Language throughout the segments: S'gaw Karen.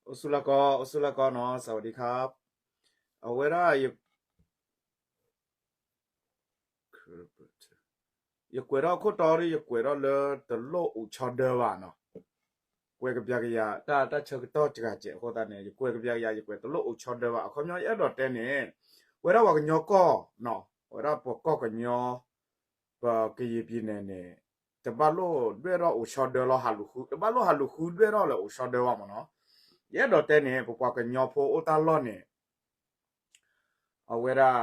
အိၣ်ဆူၣ်လၢ်ကီ, အိၣ်ဆူၣ်လၢ်ကီနီၤ, စဝၤဒံခါ, အဝဲဒၣ် ယကွဲးထီၣ်အခိၣ်တီဒီး ယကွဲးထီၣ်လၢတလိၣ်အိၣ်ဆီဒၢဘၣ်နီၤ, ကွဲးကပျးကယၤ တၢ် တၢ်ဆၢကတီၢ်တဂၤကဲးအဃိသတးန့ၣ် ယကွဲးကပျးကယၤ ယကွဲးတလိၣ်အိၣ်ဆီဒၢဘၣ်. အခီပညီယအဲၣ်ဒိးတဲန့ၣ် ဝဲဒၣ်ပှၤကညီကီၢ်နီၤ, ဝဲဒၣ်ပကီၢ်ကညီ ပကယံၤပံၤနဲၣ်န့ၣ် တဘၣ်လိၣ်ဒွဲၣ်ထီၣ်အိၣ်ဆီဒၢလီၤဟးလူၤဃု, တဘၣ်လိၣ်ဟးလူၤဃုဒွဲၣ်ထီၣ်လၢအိၣ်ဆီဒၢဘၣ်မ့ၢ်နီၤ. ယအဲၣ်ဒိးတဲန့ၣ် ပပှၤကညီဖိအိၣ်တၢ်လီၢ်န့ၣ် အဝဲဒၣ်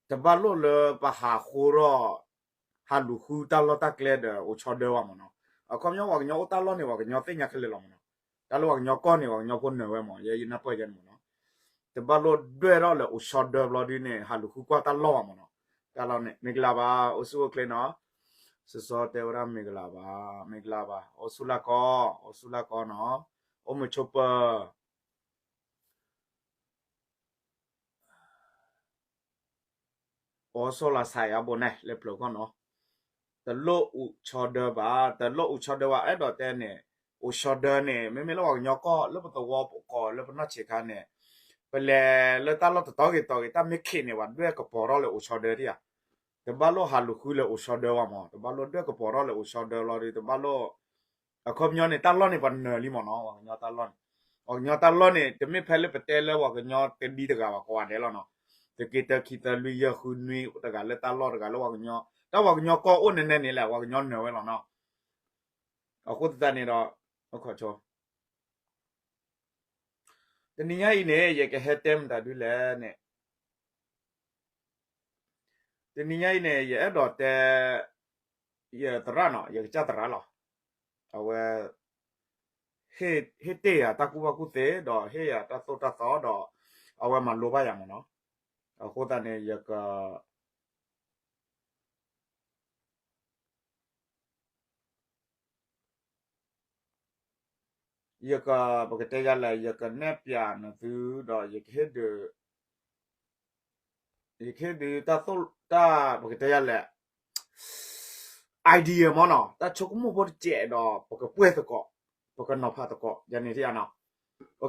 တဘၣ်လိၣ်လၢပဟးဃုထီၣ် ဟးလူၤဃုတၢ်လီၢ်တၢ်ကျဲဒီးအိၣ်ဆီဒၢဘၣ်မ့ၢ်နီၤ. အခီပညီပှၤကညီအိၣ်တၢ်လီၢ်န့ၣ် ပှၤကညီသ့ၣ်ညါခဲလၢာ်လီၤမ့ၢ်နီၤ. တၢ်လၢပှၤကညီကီၢ်န့ၣ် ပှၤကညီဖိနၢၤဝဲမ့ၢ် ယဲယနၢ်ပၢၢ်ယဲန့ၣ်မ့ၢ်နီၤ. တဘၣ်လိၣ်ဒွဲၣ်ထီၣ်လၢအိၣ်ဆီဒၢဘျီဒုန့ၣ် ဟးလူၤဃုကွၢ်တၢ်လီၢ်ဘၣ်မ့ၢ်နီၤ. တၢ်လီၢ်န့ၣ် မ့ၢ်ကလၢ်ဘၣ် အိၣ်ဆူၣ်အိၣ်ချ့နီၤ. စီၤစီတဲဝဲဒၣ်မ့ၢ်ကလၢ်ဘၣ်, မ့ၢ်ကလၢ်ဘၣ် အိၣ်ဆူၣ်လၢ်ကီ, အိၣ်ဆူၣ်လၢ်ကီနီၤ, အိၣ်မုာ်ဆိးပၢၤ အိၣ်ဆီလီၤစဲးအဘိန့ၣ် လၢပျၢၤကီၢ်နီၤ, တလိၣ်အိၣ်ဆီဒၢဘၣ်, တလိၣ်အိၣ်ဆီဒၢဘၣ် အဲၣ်ဒိးတဲန့ၣ်, အိၣ်ဆီဒၢန့ၣ် မ့မ့ၢ်လၢပှၤကညီကီၢ် လၢပသဝီပကီၢ် လၢပနီၢ်ဆံးခါန့ၣ်, ပလဲၤလၢတၢ်လီၢ်တတီၤဂ့ၤတီၤဂ့ၤ တၢ်မ့ၢ်ခံးန့ၣ် ပှၤဒွဲၣ်ကပီၤထီၣ်လၢအိၣ်ဆီဒၢဒံးဧါ. တဘၣ်လိၣ်ဟးလူၤဃုလၢအိၣ်ဆီဒၢဘၣ်မ့ၢ်, တဘၣ်လိၣ်ဒွဲၣ်ကပီၤထီၣ်လၢအိၣ်ဆီဒၢလီၤဒီး တဘၣ်လိၣ် အခီပညီန့ၣ် တၢ်လီၢ်န့ၣ်ပှၤနၢၤလံမ့ၢ်နီၤ, ပှၤကညီတၢ်လီၢ်န့ၣ်, ပှၤကညီတၢ်လီၢ်န့ၣ် တမ့ၢ်ဖဲလၢပတဲလၢပှၤကညီတဒံတဂၤဘၣ် ကိးဂၤဒဲးလီၤနီၤ, တက့ၢ်တၢ ခံ သၢ လွံၢ် ယဲၢ် ဃု နွံ တဂၤလၢတၢ်လီၢ်တဂၤလၢပှၤကညီ, တၢ်ပှၤကညီကီၢ်အိၣ်နဲနဲန့ၣ်လဲၣ် ပှၤကညီနၢၤဝဲလီၤနီၤ, အဃိသတးန့ၣ်ဒီး အခီ တနံၤညါအံၤန့ၣ် ယကဟဲတဲမတၤဒုလဲၣ်န့ၣ် တနံၤညါအံၤန့ၣ် ယအဲၣ်ဒိးတဲ ယသရၣ်နီၤ, ယကစၢ်သရၣ်လီၤ. အဝဲ ဟ့ၣ်တ့ၢ်ယၤတၢ်ကူၣ်ဘၣ်ကူၣ်သ့ ဒီးဟ့ၣ်ယၤတၢ်သိၣ်တၢ်သီ ဒီးအဝဲမၤလိဘၣ်ယၤမ့ၢ်နီၤ. အဃိသတးန့ၣ် ယက ယက ပကတဲယၤလဲၣ် ယကနဲၣ်ပၠးနသု ဒီးယကဟ့ၣ်ဒုး ယကဟ့ၣ်ဒုးတၢ်သိၣ်တၢ် ပကတဲယၤလဲၣ် idea မ့ၢ်နီၤ, တၢ်ဆိကမိၣ်ဖိတစဲးဒီး ပကပှဲၤသကိး, ပကနီၤဖးသကိး ယၤန့ၣ်ထံၣ်ဧါနီၤ.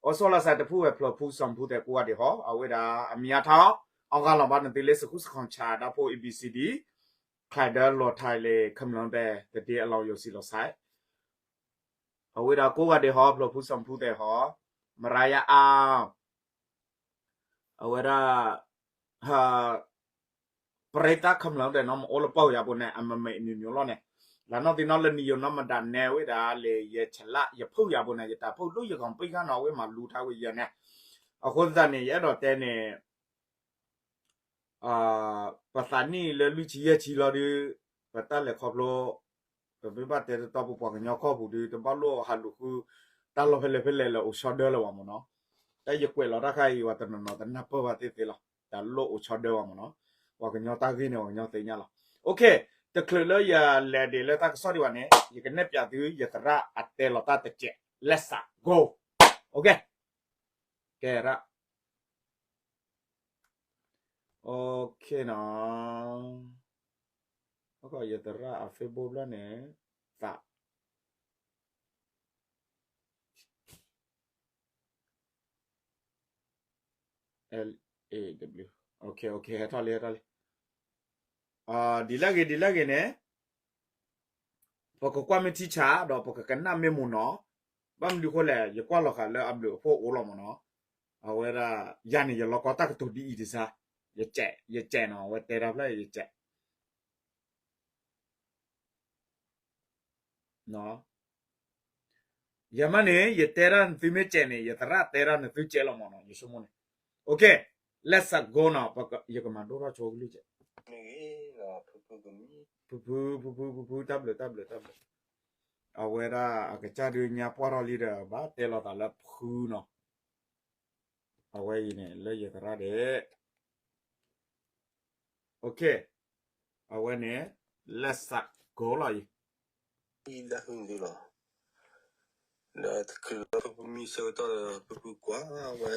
အိၣ်ဆီလီၤစဲးတဖုဝဲၢ်ဖျၢၣ်ဖု စီၤဖူသဲးကိးဂၤဒဲးဟီ, အဝဲဒၣ်အမံၤအါထီၣ် အီၣ်ဂၤလီၤဘၣ်နသုလၢ စကူစခီၣ်ဆၣ် ဒၣ်ဖိ A B C D ခးဒၢလီၤထးလၢ ခမျၢၢ်ပဲ တဒ့အလီၢ်ယိာ်စံလီၤဆဲး အဝဲဒၣ်ကိးဂၤဒဲးဟီ ဖျၢၣ်ဖုစီၤဖူသဲးဟီ, မရၤယါအါ, အဝဲဒၣ် ပရ့တၢ်ခမျၢၢ်ဒဲးနီၤ မ့ၢ်အိၣ်လၢပီၢ်ယၤဘိန့ၣ် အမ့မ့ၢ်အမံၤမံၤလီၤန့ၣ်, လၢနီၢ်သံနီၢ်လၢနံၤယိာ်နီၢ်မဒၣ်နဲဝဲဒၣ်လၢ ယဆလး ယဖုၣ်ယၤဘိန့ၣ် ယတၢ်ဖုၣ်ဒိၣ်ယကီၢ်ပံၣ်ဃာ်နီၤ အဝဲမၤလူၤထါဝဲယၤန့ၣ်, အဃိသတးန့ၣ် ယအဲၣ်ဒိးတဲန့ၣ် ပသးနံၣ်လၢလွံၢ်ဆံယဲၢ်ဆံလီၤဒုး, ပတၢ်လဲၤခီဖျိ, ပမ့ၢ်ဘၣ်တဲတတီပပှၤကညီကီၢ်ပူၤဒုး တဘၣ်လိၣ်ဟးလူၤဃု တၢ်လီၢ်ဖဲလဲၣ်ဖဲလဲၣ်လၢအိၣ်ဆီဒၢလၢၤဘၣ်မ့ၢ်နီၤ, တၢ်ယကွဲးလီၤတၢ်ခါအံၤ ပှၤတနီၤနီၤတနၢ်ပၢၢ်ဘၣ်သ့ၣ်သ့ၣ်လီၤ, တၢ်လိၣ်အိၣ်ဆီဒၢဘၣ်မ့ၢ်နီၤ, ပှၤကညီတၢ်ဂ့ၢ်န့ၣ် ပှၤကညီသ့ၣ်ညါလီၤ. OK, တချုးလၢယလဲၤဒံးလၢတၢ်ကစီၣ်ဒံးဘၣ်န့ၣ် ယကနဲၣ်ပၠးသု ယသရၣ်အတဲလီၤတၢ်တစဲး, Let's go. OK, ကဲရၣ် OK နီၤ, ယသရၣ်အ Facebook ဘျီန့ၣ် သး L A W, OK, OK, ဟဲထီၣ်လံ ဟဲထီၣ်လံ, ဒ်လဲၣ်ဂ့ၤ ဒ်လဲၣ်ဂ့ၤန့ၣ် ပကကွၢ်မ့ၢ်ထံဆး ဒီးပကကနၣ်မ့ၢ်မ့ၢ်နီၤ, ဘၣ်မနုၤဃိလဲၣ် ယကွၢ်လီၤဃာ်လၢအဘျုးအဖှိၣ်အိၣ်လီၤမ့ၢ်နီၤ, အဝဲဒၣ် ယၤန့ၣ် ယလီၤကီတၢ်ကတိၤဒ်အံၤတစၢ်, ယစဲး ယစဲးနီၤ အဝဲတဲတၢ်ဖျၢၣ် ယစဲး ယမ့ၢ်န့ၣ် ယတဲတၢ်နသုမ့ၢ်စဲးန့ၣ် ယသရၣ်တဲတၢ်နသုစဲးလီၤမ့ၢ်နီၤ ယဆိကမိၣ်န့ၣ်. OK, let's go နီၤ, ယကမၤဒိၣ်ထီၣ်ဆိကလုၢ်စဲး, ဖုဖု ဖုဖု ဖုဖု တၢ်ဘျုး တၢ်ဘျုး တၢ်ဘျုး, အဝဲဒၣ်အကစၢ်ဒုးညါပှၢ်ထီၣ်လံဒီး ဘၣ်တဲလီၤသးလၢဖုနီၤ, အဝဲအံၤန့ၣ် လၢယသရၣ်ဒဲး OK, အဝဲန့ၣ် let's go လီၤအံၤ, လၢတချုးလၢဖုဖုမံဆၢကတီၢ်ဒီး ဖုဖုကွၢ်ဝဲ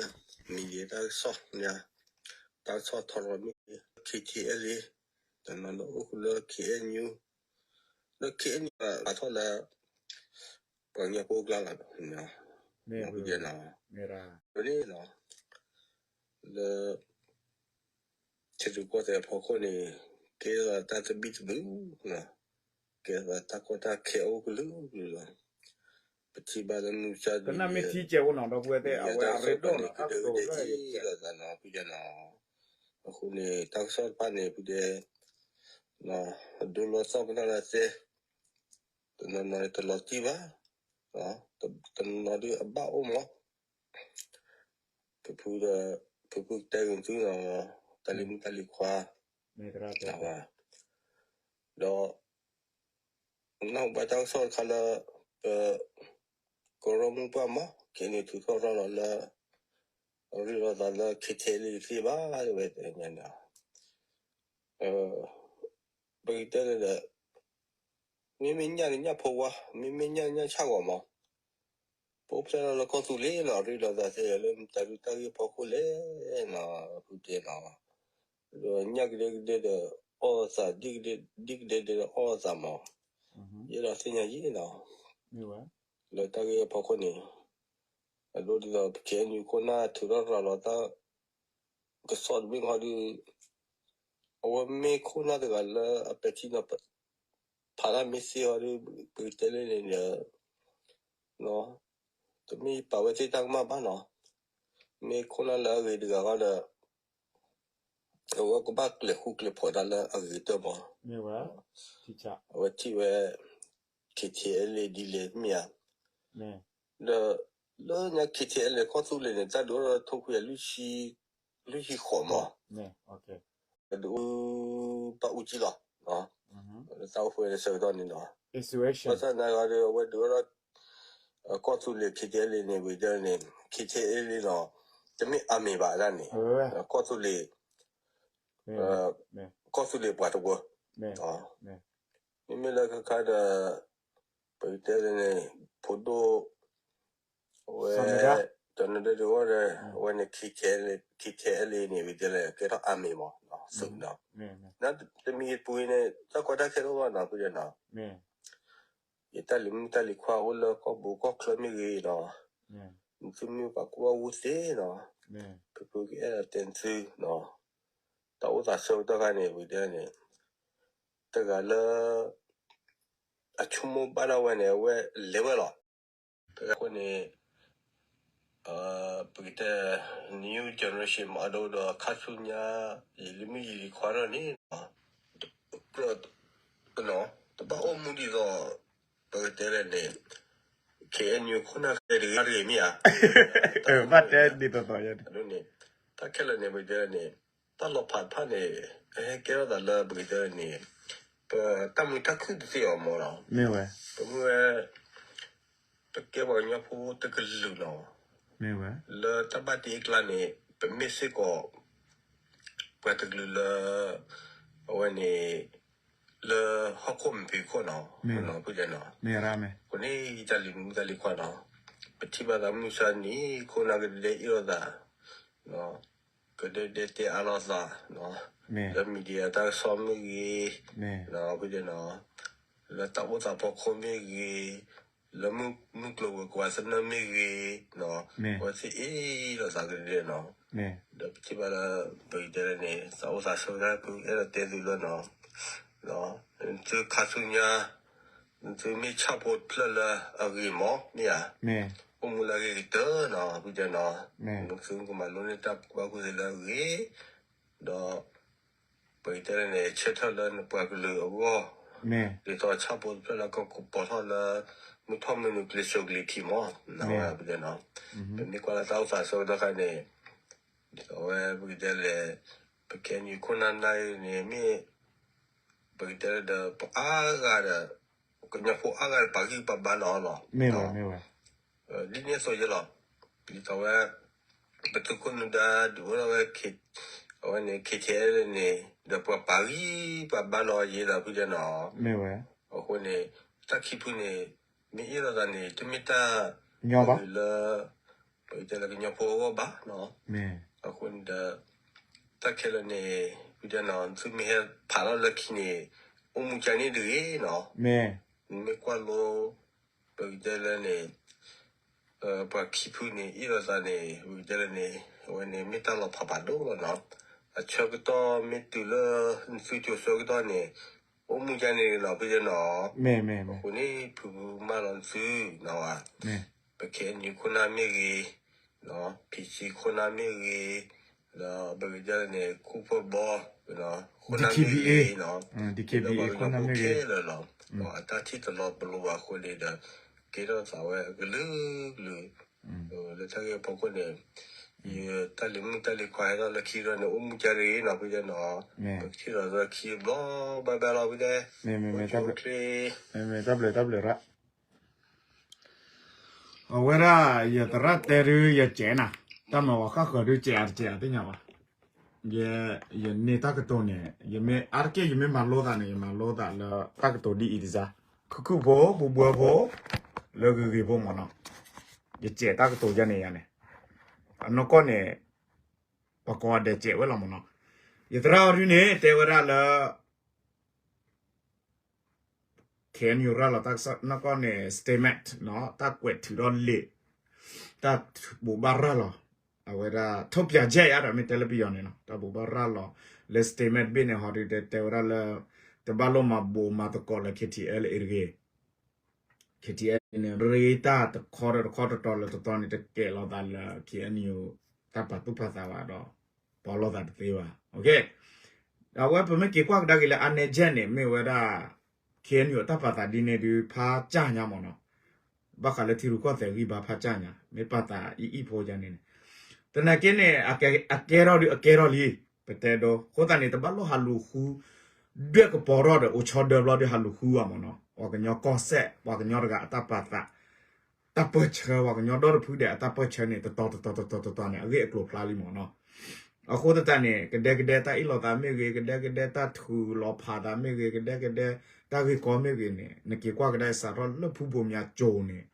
မံၤဒဲးတၢ်ကစီၣ်ညါ, တၢ်ကစီၣ်ထီရီၤမ့ၢ် K T L A, တနီၤနီၤအိၣ်ဃုာ်လၢ K N U, လၢ K N U အထီၣ်လၢ ပှၤကညီဖိကျါလီၤ, မ့ၢ်နီၤ, လၢ ဆဲးဒုးကီၢ်သဲးအဖီခိၣ်န့ၣ် ကဲထီၣ်သးတၢ်သဘံၣ်သဘုၣ်, ကဲထီၣ်သးတၢ်ကီတၢ်ခဲအိၣ်ကလုာ်ကလုာ်လီၤ. ပထံၣ်ဘၣ်လၢမုၢ်ဆါဒ်န့ၣ် ကဒုးကဒဲးအ့ၣ်လိာ်သးနီၤ ဖုတဲနီၤ. အဃိန့ၣ် တၢ်ကစီၣ်တဖၣ်န့ၣ် ဖုတဲ ဒိလီၤသီၣ်ကနၣ်လၢသဲ တနီၤနီၤတလီၤတံၢ်ဘၣ်, တနီၤနီၤဒုးအဘၣ်အိၣ်မး, ဖုဖုဒီး ဖုဖုတဲဂ့ၤသုနီၤ, တၢ်လံၤမုၣ်တၢ်လံၤခွါ, ဒီး နၢ်ဟူဘၣ်တၢ်ကစီၣ်တခါလၢ ပ ကရၢမိၢ်ပှၢ်မး ခဲအံၤန့ၣ် ထုးထီၣ်ထီၣ်လီၤလၢ အရ့လိာ်သးလၢ KTLA တသ့ဘၣ် တဲဝဲတညါန့ၣ်, ပကတဲလၢဒီး မ့မ့ၢ်ညၣ်န့ၣ်ညၣ်ဖိဝါ, မ့မ့ၢ်ညၣ်ညၣ်ဆၣ်ဂီၤမး, ပအိၣ်ဖျဲၣ်ထီၣ်လၢကီၢ်သူလ့ၤလီၤ အရ့လိာ်သးသ့လၢမတၤဒုတၢ်ဂ့ၢ်ဖီခိၣ်လဲၣ်နီၤ ဖုတဲနီၤ, ဒီးညၣ်ကဒဲကဒဲဒီး အီၣ်သး ဒ်ကဒဲဒဲဒီးအီၣ်သးမး, ယအဲၣ်ဒိးသ့ၣ်ညါယံၤနီၤ, လၢတၢ်ဂ့ၢ်အဖီခိၣ်န့ၣ် အဒိဒ်သိး ပ KNU ခိၣ်နၢ်ထုးထီၣ်ရၤလီၤတၢ် ကစီၣ်တဘ့ၣ်ခီဒီး အဝဲမ့ၢ်ခိၣ်နၢ်တဂၤလၢအပဲာ်ထံနီၤဖးတၢ်မ့ၢ်သ့ခီဒီး ပကတဲလၢန့ၣ်ဒီး တမ့ၢ်ပာ်ဝဲသ့ၣ်တၢ်ကမၣ်ဘၣ်နီၤ, မ့ၢ်ခိၣ်နၢ်လၢအဂ့ၤတဂၤဃီဒီး အဝဲကဘၣ်ကျဲၤဃူကျဲၤဖိးတၢ်လၢအဂ့ၤကတၢၢ်မး, အဝဲထံၣ်ဝဲ KTLA ဒ်လဲၣ်မ့ၢ်ဧါ, ဒီး လၢညါ KTLA ကီၢ်သူလ့ၤန့ၣ် တၢ်ဒုးအိၣ်ထီၣ်ထိၣ်ခွံအလွံၢ်ဆံဃိးမး, ဒုးအိၣ်ဘၣ်အူကံလီၤ, တၢ်အိၣ်ဖှိၣ်ဝဲလၢဆၢကတီၢ်န့ၣ်နီၤ, ဘၣ်ဆၣ်သနာ်က့ဒီး အဝဲဒုးအိၣ်ထီၣ် ကီၢ်သူလ့ၤ KTLA န့ၣ် ဝံၤဒီးန့ၣ် KTLA လီၤ, တမ့ၢ်အမ့ၢ်ဘၣ်ဒၣ်န့ၣ်, ကီၢ်သူလ့ၤ ကီၢ်သူလ့ၤပှၤတဝၢ, မ့မ့ၢ်လၢခါခါဒီး ပကတဲလၢန့ၣ် ဖိဒိၣ် အဝဲ တနဒၢဒုးအိၣ်ဒီး အဝဲန့ၣ် KTLA န့ၣ် ဝံၤဒီးလၢကဲထီၣ်အမ့ၢ်မး, သုးနီၤ, တမံၤပူၤန့ၣ် တၢ်ကီတၢ်ခဲတအိၣ်ဘၣ်နီၤ ဖုဒီးနီၤ ယတၢ်လံၤမုၣ်တၢ်လံၤခွါအိၣ်လၢကီၢ်ပူၤကီၢ်ချၢမ့ၢ်ဂ့ၤနီၤ, နသုမ့ၢ်ပှၤကူၣ်ဘၣ်ကူၣ်သ့နီၤ, ဖုဖုကအဲၣ်ဒိးတဲနသုနီၤ, တၢ်အိၣ်သးဆၢကတီၢ်ခါန့ၣ် ဝံၤဒီးန့ၣ် တဂၤလၢ အဆိကမိၣ်ဘၣ်ဒၣ်ဝဲန့ၣ် အဝဲလဲၤဝဲလီၤ, တဂၤအဃိန့ၣ် ပကတဲ new generation မး အဒိဒီးခါဆူညါ ယလံၤမုၣ်ယလံၤခွါထီၣ်န့ၣ် တဘၣ်အိၣ်မူဒ်သိး ပကတဲလဲၣ်န့ၣ် KNU ခိၣ်နၢ်ခဲတဂ့ၤတဂ့ၤမ့ၢ်ဧါ, ဘၣ်တဲဒ်သိးသိးယဲန့ၣ် တၢ်ခဲလၢာ်န့ၣ် ပကတဲလဲၣ်န့ၣ် တၢ်လီၤဖးတဖၣ်န့ၣ် အဟဲကဲထီၣ်သးလၢပကတဲလဲၣ်န့ၣ် ပတၢ်မုာ်တၢ်ခုၣ်တသ့အီၤမးနီၤ, ပမ့ၢ်ဝဲ ပကဲပှၤကညီဖိတကလုာ်နီၤ, လၢတၢ်ဘၣ်တ့အကျါန့ၣ် ပမ့ၢ်စ့ၢ်ကီး ပှၤတကလုာ်လၢ အဝဲန့ၣ် လၢဟီၣ်ခိၣ်မ့ၢ်ဖံးခိၣ်နီၤ, ဖုတဲနီၤ, အဃိန့ၣ်ယတၢ်လံၤမုၣ်တၢ်လံၤခွါနီၤ, ပထံၣ်ဘၣ်သးမုၢ်ဆါနံၤ ခိၣ်နၢ်ကဒဲဒဲအ့ၣ်လိာ်သး ကဒဲဒဲတဲအါလိာ်သး လၢ media တၢ်ကစီၣ်မ့ၢ်ဂ့ၤ, ဖုတဲနီၤ, လၢတၢ်အိၣ်သးဖီခိၣ်မ့ၢ်ဂ့ၤ, လၢမုၢ်ကျိၤဝဲၤကွာ်သနၢၣ်မ့ၢ်ဂ့ၤ, အဝဲသ့ၣ်အ့ၣ်လိာ်သးကဒဲဒဲနီၤ, ဒီးပထံၣ်ဘၣ်လၢ ပကတဲလဲၣ်န့ၣ် သးအိၣ်သးဆိကမိၣ် ပအဲၣ်ဒိးတဲသုလၢနီၤ, သုခါဆူညါ သုမ့ၢ်ဆၣ်ဖိတဖျၢၣ်လၢအဂ့ၤမး မ့ၢ်ဧါ, အိၣ်မူလၢအဂ့ၤကတၢၢ်နီၤ ဖုတဲနီၤ, သုကမၤလိန့ၢ်တၢ်ကူၣ်ဘၣ်ကူၣ်သ့လၢအဂ့ၤ, ဒီး ပကတဲလဲၣ်န့ၣ် ဆၢထၢၣ်လၢနပှၤကလုာ်အဂီၢ်, ဒ်သိးဆၣ်ဖိတဖျၢၣ်လၢကကပိာ်ထီၣ်လၢ မုၢ်ထီၣ်မုၢ်နုာ်ကျဲၤစိၤကျဲၤထံးမး, ဖုတဲနီၤ, ပမ့ၢ်ကွၢ်လၢတၢ်အိၣ်သးဆၢကတီၢ်ခါန့ၣ် ဒ်သိးဝဲ ပကတဲလဲၣ်, ပ KNU ခိၣ်နၢ်နၢ်အံၤန့ၣ် မ့ၢ် ပကတဲလၢဒီး ပှၤအါဂၤဒီး ကညီဖိအါဂၤဒီး ပာ်ဂံၢ်ပာ်ဘါလီၤအီၤလီၤ. ဒ်န့ၣ်အသိးယဲလီၤ. ဒ်သိးဝဲ ပသုးခိၣ်နူဒါဒုးအိၣ်ထီၣ်ဝဲ အဝဲန့ၣ် KTLA န့ၣ် ဒီးပှၤပာ်ဂံၢ်ပာ်ဘါလီၤယဲလီၤ ဖုတဲနီၤ. အဃိန့ၣ် တၢ်ခံဖုန့ၣ် မ့ၢ်အ့ၣ်လိာ်သးန့ၣ် တမ့ၢ်တၢ် လၢ ပကတဲလၢကညီဖိအဂီၢ်ဘၣ်နီၤ. အဃိန့ၣ်ဒီး တၢ်ခဲလၢာ်န့ၣ် ဖုတဲနီၤ သုမ့ၢ်ဟဲဖးထီၣ်လၢခံန့ၣ် အိၣ်မူကန့ၣ်တဂ့ၤနီၤ. နမ့ၢ်ကွၢ်လိ ပကတဲလၢန့ၣ် ပှၤခံဖုန့ၣ် အ့ၣ်လိာ်သးန့ၣ် ပကတဲလၢန့ၣ် အဝဲန့ၣ်မ့ၢ်တၢ်လီၤဖးဘၣ်ဒိလီၤနီၤ. အဆၢကတီၢ်မ့ၢ်တုၤလၢ နသုကၠိဆၢကတီၢ်န့ၣ် အိၣ်မူကါန့ၣ်နီၤ ဖုယဲနီၤ. အဃိန့ၣ် ဖုမၢလီၤနသုနီၤ, ပ KNU ခိၣ်နၢ်မ့ၢ်ဂ့ၤ, PC ခိၣ်နၢ်မ့ၢ်ဂ့ၤ, ဒီးပကတဲလၢန့ၣ် ခိၣ်ဖၢဘီ ခိၣ်နၢ်မ့ၢ်ဂ့ၤနီၤ, ပှၤကညီဖိခဲလၢာ်လီၤ. အတၢ်ထံၣ်တလီၤပလိာ်ဘၣ်အဃိန့ၣ်ဒီး ကဲထီၣ်သးဝဲအကလုာ်ကလုာ် လၢတၢ်ဂ့ၢ်ဖီခိၣ်န့ၣ် ယတၢ်လံၤမုၣ်တၢ်လံၤခွါဟဲထီၣ်လၢခံဒီးန့ၣ် အိၣ်မူကါတဂ့ၤနီၤ ဖုယဲနီၤ. ပကထံၣ်လိာ်သးခံဘျီ bye bye လီၤ ဖုတဲ, တၢ်ဘျုး တၢ်ဘျုးရၣ်. အဝဲဒၣ်ယသရၣ်တဲဒုးယကဲးနၤ, တၢ်မၤဝဲဃၣ်ဃၢၤဒုးကဲးအါတကဲးအါသ့ၣ်ညါဘၣ်. ယ ယန့ၢ်တၢ်ကတိၤန့ၣ် ယမ့ၢ်အါတက့ၢ် ယမ့ၢ်မၤလိသးန့ၣ် ယမၤလိသးလၢတၢ်ကတိၤဒ်အံၤတစၢ်, ခုၣ်ခုၣ်ဖိ ဘူးဘှၢဖိ လၢဂ့ၤဂ့ၤဖိမ့ၢ်နီၤ. ယကဲးတၢ်ကတိၤယဲန့ၣ်ယၤန့ၣ် အနီၢ်ကီၢ်န့ၣ် ပှၤကိးဂၤဒဲးကဲးဝဲလီၤမ့ၢ်နီၤ. ယသရၣ်အီၤဒုန့ၣ် တဲဝဲဒၣ်လၢ KNU ရၤလီၤတၢ်ကစီၣ်နီၢ်ကီၢ်န့ၣ် statement နီၤ, တၢ်ကွဲးထုးထီၣ်လံာ်, တၢ်ဘိးဘၣ်ရၤလီၤ, အဝဲဒၣ် ထုတ်ပြန်ချက် ယၤဒီး မ့ၢ်တဲလၢပယီၤန့ၣ်နီၤ, တၢ်ဘိးဘၣ်ရၤလီၤ လၢ statement တဘ့ၣ်န့ၣ် ဟီဒုတဲဝဲဒၣ်လၢ တဘၣ်လိၣ်မၤဘိးမၤသကိးလၢ KTLA တဂ့ၤ, KTLA န့ၣ် ရ့တၢ်တခီဒီးတခီ တတီၤလၢတတီၤန့ၣ် တကဲးလိာ်သးလၢ KNU တၢ်ပာ်သူၣ်ပာ်သးဘၣ်ဒီး ပီၣ်လိာ်သးတသ့ဘၣ်. အဝဲပမ့ၢ်က့ၤကွၢ်ကဒါက့ၤလၢ အါနဲကဲးန့ၣ် မ့ၢ်ဝဲဒၣ် KNU အတၢ်ပာ်သးဒ်န့ၣ်ဒုး ဖးကၢ်ညါမ့ၢ်နီၤ, ဘၣ်ဃးလၢထံရူၢ်ကီၢ်သဲးဂံၢ်ဘါဖးကၢ်ညါ မ့ၢ်ပာ်သးအံၤအံၤဖိကန့ၣ်န့ၣ်, သနာ်က့န့ၣ် အကဲထီၣ်ဒုးအကဲထီၣ်လံ, ပတဲဒိ အဃိသတးန့ၣ် တဘၣ်လိၣ်ဟးလူၤဃု ဒွဲၣ်ကပီၤထီၣ်ဒီး အိၣ်ဆီဒၢဘျီဒုးဟးလူၤဃုဘၣ်မ့ၢ်နီၤ, ပှၤကညီကီၢ်စဲၣ် ပှၤကညီတဂၤအတၢ်ပာ်သး တၢ်ပၢၢ်ဆၢ ပှၤကညီဒီတဖုဒဲးအတၢ်ပၢၢ်ဆၢန့ၣ် တတီၤတတီၤတတီၤတတီၤန့ၣ် အဂ့ၢ်အကျိၤဖျါလံမ့ၢ်နီၤ. အဃိသတးန့ၣ် ကဒဲကဒဲတၢ်အ့ၣ်လိာ်သးမ့ၢ်ဂ့ၤ, ကဒဲကဒဲတၢ်ထုးလီၤဖးသးမ့ၢ်ဂ့ၤ, ကဒဲကဒဲတၢ်ဂ့ၢ်ကီမ့ၢ်ဂ့ၤန့ၣ် နက့ၤကွၢ်ကဒါစးထီၣ်လၢဖုဘိးမၠးကၠိၤန့ၣ်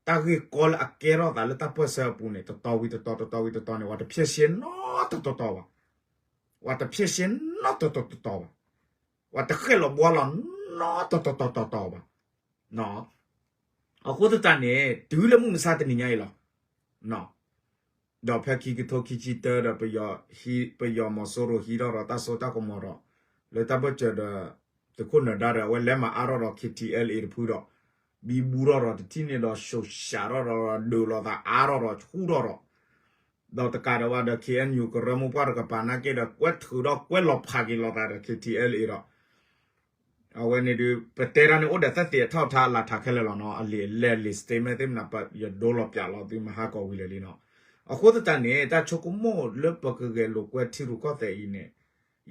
တၢ်ဂ့ၢ်ကီလၢအကဲထီၣ်သးလၢတၢ်ပၢၢ်ဆၢအပူၤန့ၣ် တတီၤဝံၤတတီၤ တတီၤဝံၤတတီၤန့ၣ် ပှၤတဖျဲၣ်ရှဲနီတတီၤတီၤဘၣ်, ပှၤတဖျဲၣ်ရှဲနီတတီၤတီၤတီၤဘၣ်, ပှၤတဃဲၣ်လီၤဘှါလီၤနီတတီၤတီၤတီၤတီၤဘၣ်. အဃိသတးန့ၣ် တုၤလၢမုၢ်မဆါတနံၤညါအံၤလီၤ. ဒီးဖဲခံကထိခံဆံတၢဒီး ပယီၤမီၤစိရိၤဟံးထီၣ်ဒီးတၢ်စိတၢ်ကမီၤဒီး လၢတၢ်ဘၢၣ်စၢၤဒီး သုးခိၣ်နၢၤဒါဒီး အဝဲလဲၤမၤအါထီၣ်ဒီး KTLA တဖုဒီး ဘံဘူထီၣ်ဒီး တထံၣ်န့ၣ်ဒီး ၡိၣ်ရှးထီၣ်ဒီး ဒုးလိာ်သးအါထီၣ်ဒီး ဆူၣ်ထီၣ်ဒီး ဒီးတကးဒံးဘၣ်ဒီး KNU ကရၢမိၢ်ပှၢ်တကပၤနာ်က့ဒီး ကွဲးထုးဒီးကွဲးလီၤဖးက့ၤလိာ်သးဒီး KTLA ဒီး အဝဲန့ၣ်ဒုး ပတဲတၢ်န့ၣ် အိၣ်ဒီးသက်သေအထောက်အထားအလၤထးခဲလၢာ်လီၤနီၤ. အလံာ်အလဲၢ်လံာ် statement သ့ၣ်မနုၤ ယဒိလီၤပၠးလီၤသုမဟါကီးဝံၤလၢာ်လံနီၤ. အဃိသတးန့ၣ် တၢ်ဆိကမိၣ်လၢပကဂဲၤလိာ်ကွဲထံရူၢ်ကီၢ်သဲးအံၤန့ၣ်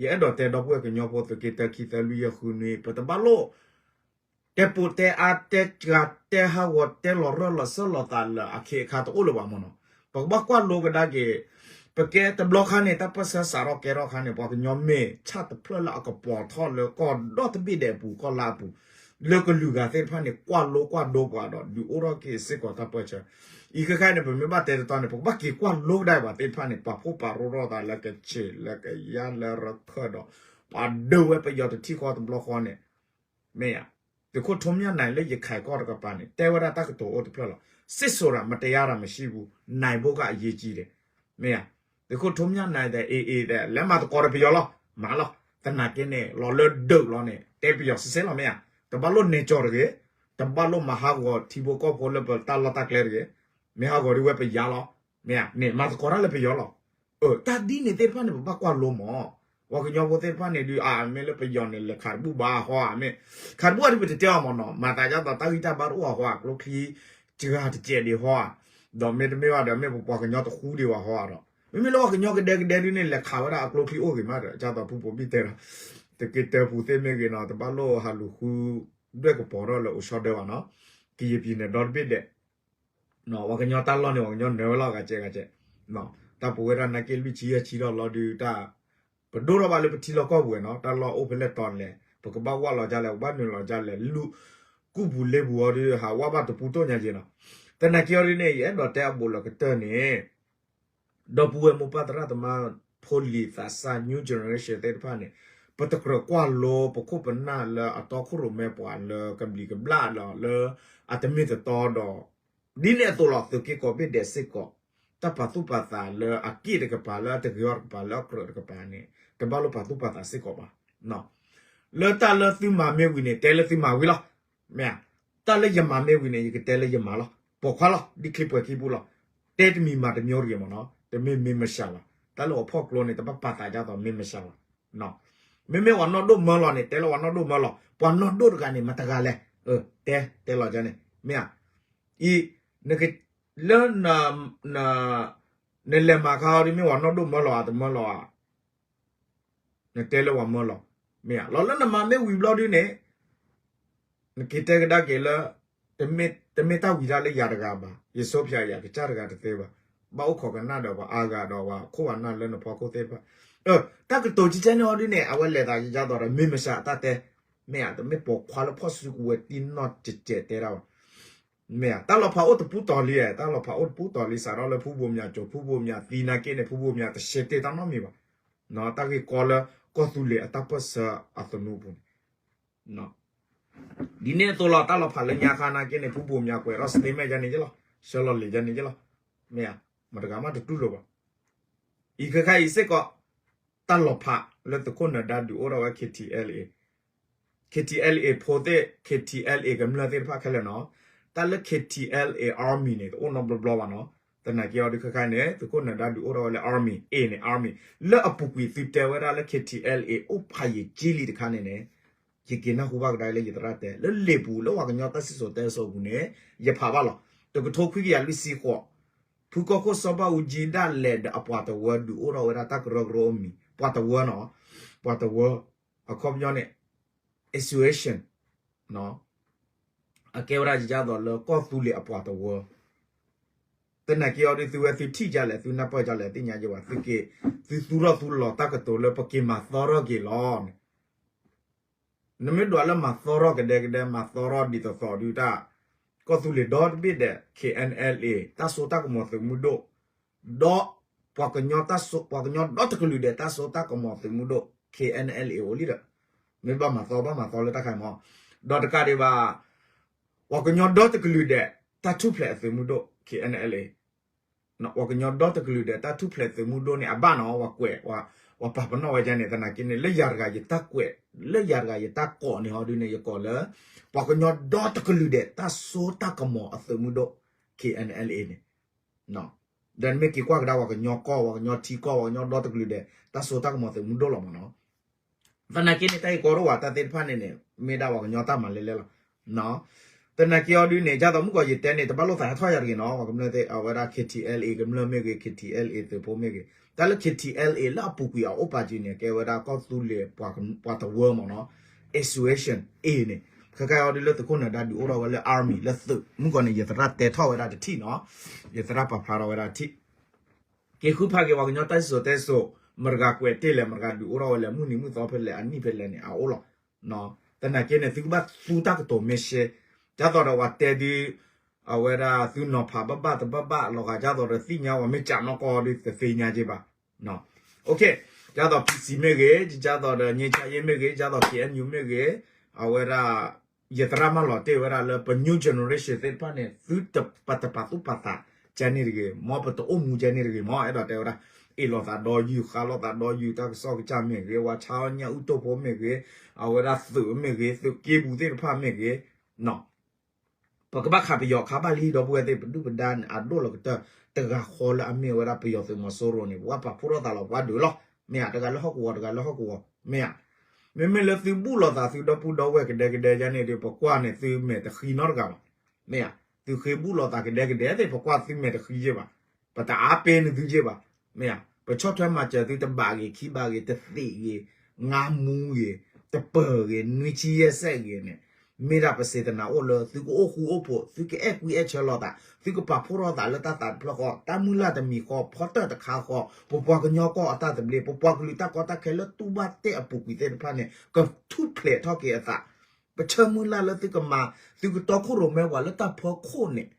ယအဲၣ်ဒိးတဲဒီပုၢ်ဝဲၢ်ကညီဖိသုးက့တၢ ခံ သၢ လွံၢ် ယဲၢ် ဃု နွံ ပတဘၣ်လိၣ် တဲပိာ်တဲအါ တဲစှၤ တဲဟးဂီၤ တဲလီၤရၢၢ်လီၤစၢၢ်လီၤသးလၢအခ့အခါတအိၣ်လၢၤဘၣ်မ့ၢ်နီၤ. ပကဘၣ်ကွၢ်လိကဒါက့ၤ ပကဲတဘျီခါန့ၣ် တၢ်ပၢၢ်ဆၢစးထီၣ်ကဲထီၣ်ခါန့ၣ် ပှၤကညီမ့ၢ်ဆၣ်တဖျၢၣ်လၢအကပီၤထီၣ်လၢကီၢ်ဒီတဘ့ၣ်ဒဲးအပူၤ ကီၢ်လါအပူၤ လၢကလုာ်ဂၤသ့ၣ်တဖၣ်န့ၣ် ကွၢ်လိကွၢ်ဒိပှၤဒီး ဒုးအိၣ်ထီၣ်က့ၤစ့ၢ်ကီးတၢ်ပၢၢ်ဆၢ. အံၤခဲခါန့ၣ် ပမ့ၢ်ဘၣ်တဲတတီၤန့ၣ် ပကဘၣ်က့ၤကွၢ်လိကဒါပှၤသ့ၣ်တဖၣ်န့ၣ် ပာ်ဖှိၣ်ပာ်ရိၣ်ထီၣ်သးလၢကဆ့းလၢကယါလၢရခၢၣ်ဒီး ပှၤဒုးဝဲပယီၤတထံၣ်ဃီတဘျီဃီန့ၣ် မ့ၢ်ဧါ. သုးခိၣ်ထူမၠၣ်နဲၣ်လၢယခးကီၢ်တကပၤန့ၣ် တဲဝဲဒၣ်တၢ်ကတိၤအိၣ်တဖျၢၣ်လီၤ. စစ်ဆိုတာ မတရားတာမရှိဘူး, နိုင်ဖို့က အရေးကြီးတယ်. မ့ၢ်ဧါ. သုးခိၣ်ထူမၠၣ်နဲၣ်ဒီး AA ဒီး လဲၤမၤသကိးဒီးပယီၤလီၤ, မၤလီၤ. သနာ်က့န့ၣ် လီၤလၢဒုးလီၤန့ၣ် တဲပယီၤစ့ၢ်စ့ၢ်လီၤ မ့ၢ်ဧါ. တဘၣ်လိၣ်နဲၣ်ကၠီၤတဂ့ၤ, တဘၣ်လိၣ်မၤဟးဂီၤထံဖိကီၢ်ဖိလၢပတၢ်လီၢ်တၢ်ကျဲတဂ့ၤ. မ့ၢ်ဟးဂီၤဒ်ဝဲပယါလီၤ, မ့ၢ်ဧါ. န့ၣ် မၤသကိးတၢ်လၢပယီၤလီၤ. အၢ တၢ်ဒ်န့ၣ်သ့ၣ်တဖၣ်န့ၣ် ပဘၣ်ကွၢ်လိမး. ပှၤကညီဖိသ့ၣ်တဖၣ်န့ၣ်ဒုး အမ့ၢ်လၢပယီၤန့ၣ် လဲၤခးတဘူၣ်ဘၣ်ဟီဧါ, မ့ၢ်ခးတဘူၣ်အံၤဒုး ပတတဲအီၤမးနီၤ, မၤသးဒ်သိးတၢ်ဂံၢ်တၢ်ဘါတအိၣ်အဟီဧါ, ကျိချံစှၤတစဲးဒံးဟီဧါ, ဒီးမ့တမ့ၢ်ဘၣ်ဒီး မ့ၢ်ပပှၤကညီတဃူဒံးဝဲဟီဧါဒီး, မ့မ့ၢ်လၢပှၤကညီကဒဲကဒဲဒုးန့ၣ် လဲၤခးဝဲဒၣ်အကျိချံအိၣ်ဂ့ၤမးဒီး ဒ်သိးဖုဖိဘံၣ်တဲဒီး သုးက့တၢပူၤသ့ၣ်မ့ၢ်ဂ့ၤနီၤ တဘၣ်လိၣ်ဟးလူၤဃု ဒွဲၣ်ကပီၤထီၣ်လၢအိၣ်ဆီဒၢဘၣ်နီၤ, ကယံာ်ပံၤန့ၣ်ဒီတဘ့ၣ်ဒဲး ပှၤကညီတၢ်လီၢ်န့ၣ် ပှၤကညီနၢၤဝဲလီၤ ဂၤကဲဂၤကဲ, တၢ်ပဝဲဒၣ်နာ်က့လွံၢ်ဆံယဲၢ်ဆံထီၣ်လီၤဒုးတၢ်, ပဒိၣ်ထီၣ်ဘၣ်လၢပထံလီၢ်ကီၢ်ပူၤဝဲနီၤ, တၢ်လီၢ်အိၣ်ဖဲလဲၣ်တီၤလဲၣ် ပကဘၣ်ဝၢ်လီၤဒ်လဲၣ် ပကဘၣ်နုာ်လီၤဒ်လဲၣ် လူၢ်ကူၣ်ပူၤလ့ပူၤအီၤဒုး ဟးဝၢ်ဘၣ်တပူၤတိၢ်ညါက့ၤနီၤ, သနာ်က့အီၤဒုးန့ၣ် ယအဲၣ်ဒိးတဲအဘူးလၢကတၢၢ်န့ၣ် ဒီပုၢ်ဝဲၢ်မိၢ်ပၢ်သရၣ်သမါ ဖိလံၤသးစၢ် new generation သ့ၣ်တဖၣ်န့ၣ် ပတကြၢးကွၢ်လိပခိၣ်ပနၢ်လၢအတီခိၣ်ရိၣ်မဲပှၤလၢကဘျံးကဘျၣ်ဒီးလၢ အတမ့ၢ်တတီဒီး ဒ်န့ၣ်အသိးလီၤ သုးက့ကိးဘ့ၣ်ဒဲးစ့ၢ်ကီး တၢ်ပာ်သူၣ်ပာ်သးလၢအက့ၢ်တကပၤ လၢအတဂ့ၤအီၣ်တကပၤ လၢအကြၢးတကပၤန့ၣ် တဘၣ်လိၣ်ပာ်သူၣ်ပာ်သးစ့ၢ်ကီးဘၣ်. လၢတၢ်လၢသုမၤမ့ၢ်ဝံၤန့ၣ် တဲလၢသုမၤဝံၤလီၤ. မ့ၢ်ဧါ, တၢ်လၢယမၤမ့ၢ်ဝံၤန့ၣ် ယကတဲလၢယမၤလီၤ. ပိာ်ခွါလီၤ, ဒ်ချံပှဲၤခံပူၤလီၤ. တဲတမံၤမၤတမံၤတဂ့ၤမ့ၢ်နီၤ, တမ့ၢ်မ့ၢ်မဆှးလီၤ. တၢ်လၢအဖီၣ်ကျိန့ၣ် တဘၣ်ပာ်သးဒ်သိးမ့ၢ်မဆှးလီၤ. မ့မ့ၢ်ပှၤနီၢ်ဒိၣ်မၢလီၤန့ၣ် တဲလၢပှၤနီၢ်ဒိၣ်မၢလီၤ. ပှၤနီၢ်ဒိၣ်တဂၤန့ၣ် မတၤတဂၤလဲၣ်. တဲ, တဲလီၤဒ်န့ၣ်, မ့ၢ်ဧါ. အံၤ, လၢ နလဲၤမၤခါအီၤဒ်မ့ၢ်ပှၤနီၢ်ဒိၣ်မၢလီၤဧါ တမၢလီၤဧါ. နတဲလၢပှၤမၢလီၤ, မ့ၢ်ဧါ. လီၤလၢနမၤမ့ၢ်ဝံၤဘျီဒ်န့ၣ် နက့ၤတဲကဒါက့ၤလၢ တမ့ၢ်တၢ်ဝံၤဒၣ်လၢယၤတဂၤဘၣ်, ယစိဖၠးယၤကစၢ်တဂၤတသ့ဘၣ်, ဘၣ်အိၣ်ခိးကနၣ်ဒီးပှၤအါဂၤဒီးပှၤခိၣ်ပှၤနၢ်လၢနဖီခိၣ်သ့ၣ်တဖၣ်. တၢ်ကတိၤကဲကဲန့ၣ်အီၤဒ်န့ၣ် အဝဲလဲၤသးယါသိးဒီး မ့ၢ်မဆှးအတၢ်တဲ, မ့ၢ်ဧါ, တမ့ၢ်ပိာ်ခွါလၢဖီၣ်စုကဝဲၤတံၢ်နီၢ်ကဲးတဲတၢ်ဘၣ်. မ့ၢ်ဧါ, တၢ်လီၤဖးအိၣ်တပူၤတီၤလံ, တၢ်လီၤဖးအိၣ်တပူၤတီၤလံ စးထီၣ်လၢဖုဘိးမၠးကိၤ, ဖုဘိးမၠးသံနာ်က့န့ၣ် ဖုဘိးမၠးတရှဲတ့ၢ်တၢ်နီတမံၤဘၣ်. တၢ်ဂ့ၢ်ကီလၢကီၢ်သူလ့ၤအတၢ်ပၢၢ်ဆၢအသနူအပူၤန့ၣ် ဒ်န့ၣ်အသိးလီၤ, တၢ်လီၤဖးလၢညါခါနာ်က့န့ၣ် ဖုဘိးမၠးကွဲးထီၣ် statement ယါန့ၣ်ယ့လီၤ, ဆှၢလီၤလံာ်ယါန့ၣ်ယ့လီၤ. မ့ၢ်ဧါ, မတဂၤမးတတူၢ်လိာ်ဘၣ်. အံၤခဲခါအံၤစ့ၢ်ကီး တၢ်လီၤဖးလၢသုးခိၣ်နၢၤဒါဒုးအိၣ်ထီၣ်ဝဲ KTLA, KTLA ဖိသ့ၣ် KTLA ကမျၢၢ်သ့ၣ်တဖၣ်ခဲလၢာ်နီၤ, တၢ်လၢ KTLA Army န့ၣ် တအိၣ်နီတဘျီဘျီဘၣ်နီၤ. သနာ်က့အီၤဒုးခဲခါန့ၣ် သုးခိၣ်နၢၤဒါဒုးအိၣ်ထီၣ်ဝဲလၢ Army A န့ၣ် Army လၢအပူၤကွံာ်သုတဲဝဲဒၣ်လၢ KTLA အိၣ်ဖးယံာ်ကံလံတခါန့ၣ်န့ၣ် ယက့ၤနၢ်ဟူဘၣ်ကဒါလၢယသရၣ်တဲ လၢလံာ်ပူၤလၢပှၤကညီတၢ်စံၣ်စိၤတဲစိၤအပူၤန့ၣ် ယဖးဘၣ်လီၤ. တကထိခွံကယၤလွံၢ်ဆံဃိး, ဖုကီၢ်ခိၣ်စီၤဘၣ်အူကၠံဒၣ်လဲာ်ဒီးအပှၤတဝၢဒုးအိၣ်ထီၣ်ဝဲဒၣ်တၢ်ကရၢကရိအမံၤ, ပှၤတဝၢနီၤ, ပှၤတဝၢ, အခီပညီန့ၣ် association အကဲဝဲဒၣ်ယါသိးလၢကီၢ်သူလ့ၤအပှၤတဝၢ သနာ်က့အီၤဒုးသုဝဲသုထံၣ်ဒ်လဲၣ် သုနၢ်ပၢၢ်ဒ်လဲၣ် သ့ၣ်ညါယဲဘၣ်, သုက့ၤ, သုသူၣ်ထီၣ်သူလီၤတၢ်ကတိၤလၢပက့ၤမၤသီထီၣ်က့ၤလီၤန့ၣ်, နမ့ၢ်ဒွးလၢမၤသီထီၣ်ကဒဲကဒဲ မၤသီထီၣ်ဒ်သိးသိးဒုးတၢ်, ကီၢ်သူလ့ၤဒီတဘ့ၣ်ဒဲး KNLA တၢ်စိတၢ်ကမီၤသုးမုၢ်ဒိၣ်, ဒီး ပှၤကညီတၢ်စိ ပှၤကညီဒီတကလုာ်ဒဲးတၢ်စိတၢ်ကမီၤသုးမုၢ်ဒိၣ် KNLA အိၣ်လံဒီး, မ့ၢ်ဘၣ်မၤသီဘၣ်မၤသီလၢတၢ်ခါအံၤမး, ဒီးတကးဒံးဘၣ် ပှၤကညီဒီတကလုာ်ဒဲး တၢ်ထူၣ်ဖျဲးအသုးမုၢ်ဒိၣ် KNLA, ပှၤကညီဒီတကလုာ်ဒဲး တၢ်ထူၣ်ဖျဲးသုးမုၢ်ဒိၣ်န့ၣ် အဘၣ်နီၤ ပှၤကွဲး, ပှၤပာ်ပနီၣ်ဝဲဒ်န့ၣ် သနာ်က့န့ၣ် လၢယၤတဂၤယတၢ်ကွဲး, လၢယၤတဂၤယတၢ်ကိးန့ၣ်ဟီဒုးန့ၣ် ယကိးလၢ ပှၤကညီဒီတကလုာ်ဒဲး တၢ်စိတၢ်ကမီၤအသုးမုၢ်ဒိၣ် KNLA န့ၣ် ဒီးနမ့ၢ်က့ၤကွၢ်ကဒါ ပှၤကညီကီၢ် ပှၤကညီထံကီၢ် ပှၤကညီဒီတကလုာ်ဒဲး တၢ်စိတၢ်ကမီၤသုးမုၢ်ဒိၣ်လီၤမးနီၤ. သနာ်က့န့ၣ် တၢ်ဂ့ၢ်ကီတအိၣ်ဘၣ် တၢ်သ့ၣ်တဖၣ်န့ၣ်န့ၣ် မ့ၢ်ဒၣ်ပှၤကညီတၢ်မၤလဲၣ်လဲၣ်လီၤ. သနာ်က့အီၤဒုးန့ၣ် ဒ်သိးမုၢ်ကီၢ်ယတဲန့ၣ် တဘၣ်လိာ်သးဟဲထီၣ်ယၤတဂ့ၤနီၤ ပှၤကမျၢၢ်သ့ၣ် အဝဲဒၣ် KTLA ကမျၢၢ်မ့ၢ်ဂ့ၤ KTLA သုးဖိမ့ၢ်ဂ့ၤ တၢ်လၢ KTLA လၢအပူၤကွံာ်အအိၣ်ပာ်စၢၤန့ၣ် ကဲဝဲဒၣ်ကီၢ်သူလ့ၤ ပှၤတဝၢမးနီၤ association A န့ၣ် ခဲခါအီၤဒုးလၢသုးခိၣ်နၢၤဒါဒုးအိၣ်ထီၣ်ဝဲလၢ army လၢသုး မုၢ်ကီၢ်န့ၣ် ယသရၣ်တဲထီၣ်ဝဲဒၣ်တထံၣ်နီၤ ယသရၣ်ပာ်ဖျါထီၣ်ဝဲဒၣ်တထံၣ် က့ၤဃုဖးက့ၤပှၤကညီတၢ်စံၣ်စိၤတဲစိၤ မတၤတဂၤကွဲးတ့ၢ်လဲၣ် မတၤတဂၤဒုးအိၣ်ထီၣ်ဝဲလဲၣ် မုၢ်နံၤမုၢ်သီဖဲလဲၣ် အနံၣ်ဖဲလဲၣ်န့ၣ် အအိၣ်လီၤ. သနာ်က့န့ၣ် သုကဘၣ်သူတၢ်ကတိၤမ့ၢ်ရှဲ ဒ်သိးဒီးပှၤတဲဒုး အဝဲဒၣ်သုနီၤဖးဘၣ်ဘၣ်တဘၣ်ဘၣ် လီၤဂာ်ဒ်သိးဒီးသ့ၣ်ညါဝဲမ့ၢ်ကးနီၢ်ကီၢ်ဒုးတသ့ၣ်ညါက့ဘၣ် ဒ်သိး PC မ့ၢ်ဂ့ၤ ဒ်သိးဒီး ငြိမ်းချမ်းရေး မ့ၢ်ဂ့ၤ ဒ်သိး KNU မ့ၢ်ဂ့ၤ အဝဲဒၣ် ယသရၣ်မၢလီၤတ့ၢ်ဝဲဒၣ်လၢ ပ new generation သ့ၣ်တဖၣ်န့ၣ် သုတပာ်သူၣ်ပာ်သးကဲန့ၣ်တဂ့ၤ မ်ပတအိၣ်မူကဲန့ၣ်တဂ့ၤမး အဲၣ်ဒိးတဲဝဲဒၣ် အ့ၣ်လိာ်သးဒီးယုၢ် ဃါလိာ်သးဒီးယုၢ် တၢ်ကစီၣ်ကစၢ်မ့ၢ်ဂ့ၤ ဝဲဆါအီၣ်ညၣ်အုၣ်တိၢ်ဖိမ့ၢ်ဂ့ၤ အဝဲဒၣ်သုးမ့ၢ်ဂ့ၤ သုးက့ပူၤသ့ၣ်တဖၣ်မ့ၢ်ဂ့ၤ ပကဘၣ်ခးပယီၤခါဘၣ်လံ ဒီပုၢ်ဝဲၢ်သ့ၣ် ပဒုၣ်ပဒါန့ၣ် အဒိၣ်လီၤကတၢၢ် တဂၤဃီလၢအမ့ၢ်ဝဲဒၣ်ပယီၤသုးမီၤစိရိၤန့ၣ် ပှၤပာ်ဖှိၣ်ထီၣ်သးလီၤ ပှၤဒုးလီၤ မ့ၢ်ဧါ တဂၤလၢဟီၣ်ကဝီၤ တဂၤလၢဟီၣ်ကဝီၤ မ့ၢ်ဧါ မ့မ့ၢ်လၢသုဘူၣ်လိာ်သးသုဒီပုၢ်ဒီဝဲၢ်ကဒဲကဒဲယါန့ၣ်ဒီး ပကွၢ်န့ၣ်သုမဲာ်တဃံနီတဂၤဘၣ် မ့ၢ်ဧါ သုဃ့ဘူၣ်လိာ်သးကဒဲကဒဲသ့ၣ် ပကွၢ်သုမဲာ်တဃံယ့ၢ်ဘၣ် ပတအါပ့ၤန့ၢ်သုယ့ၢ်ဘၣ် မ့ၢ်ဧါ ပဆီၣ်ထွဲမၤစၢၤသုတဘးဂ့ၤ ခံဘးဂ့ၤ တသံးဂ့ၤ ငါးမူဂ့ၤ တပၢၤဂ့ၤ နွံဆံယဲၢ်စဲးဂ့ၤန့ၣ် မ့ၢ်ဒၣ်ပစံးတနၤအိၣ်လၢသုကအိၣ်ဃူအိၣ်ဖိး သုကအဲၣ်ကွံအဲၣ်ဆၢလိာ်သး သုကပာ်ဖှိၣ်ထီၣ်သးလၢတၢ်သးတဖျၢၣ်ဃီ တၢ်မုၢ်လၢ်တမံၤဃီ ဖီတၢၣ်တခါဃီ ပပှၤကညီကီၢ်အတၢ်သဘျ့ ပပှၤကလုာ်တၢ်ကီတၢ်ခဲလၢတူၢ်ဘၣ်တ့ၢ်အပူၤကွံာ်သ့ၣ်တဖၣ်န့ၣ် ကထူၣ်ဖျဲးထီၣ်က့ၤအသး ပဆၢမုၢ်လၢ်လၢသုကမၤ သုကတီခိၣ်ရိၣ်မဲဝဲလၢတၢ်ဖီခိၣ်န့ၣ်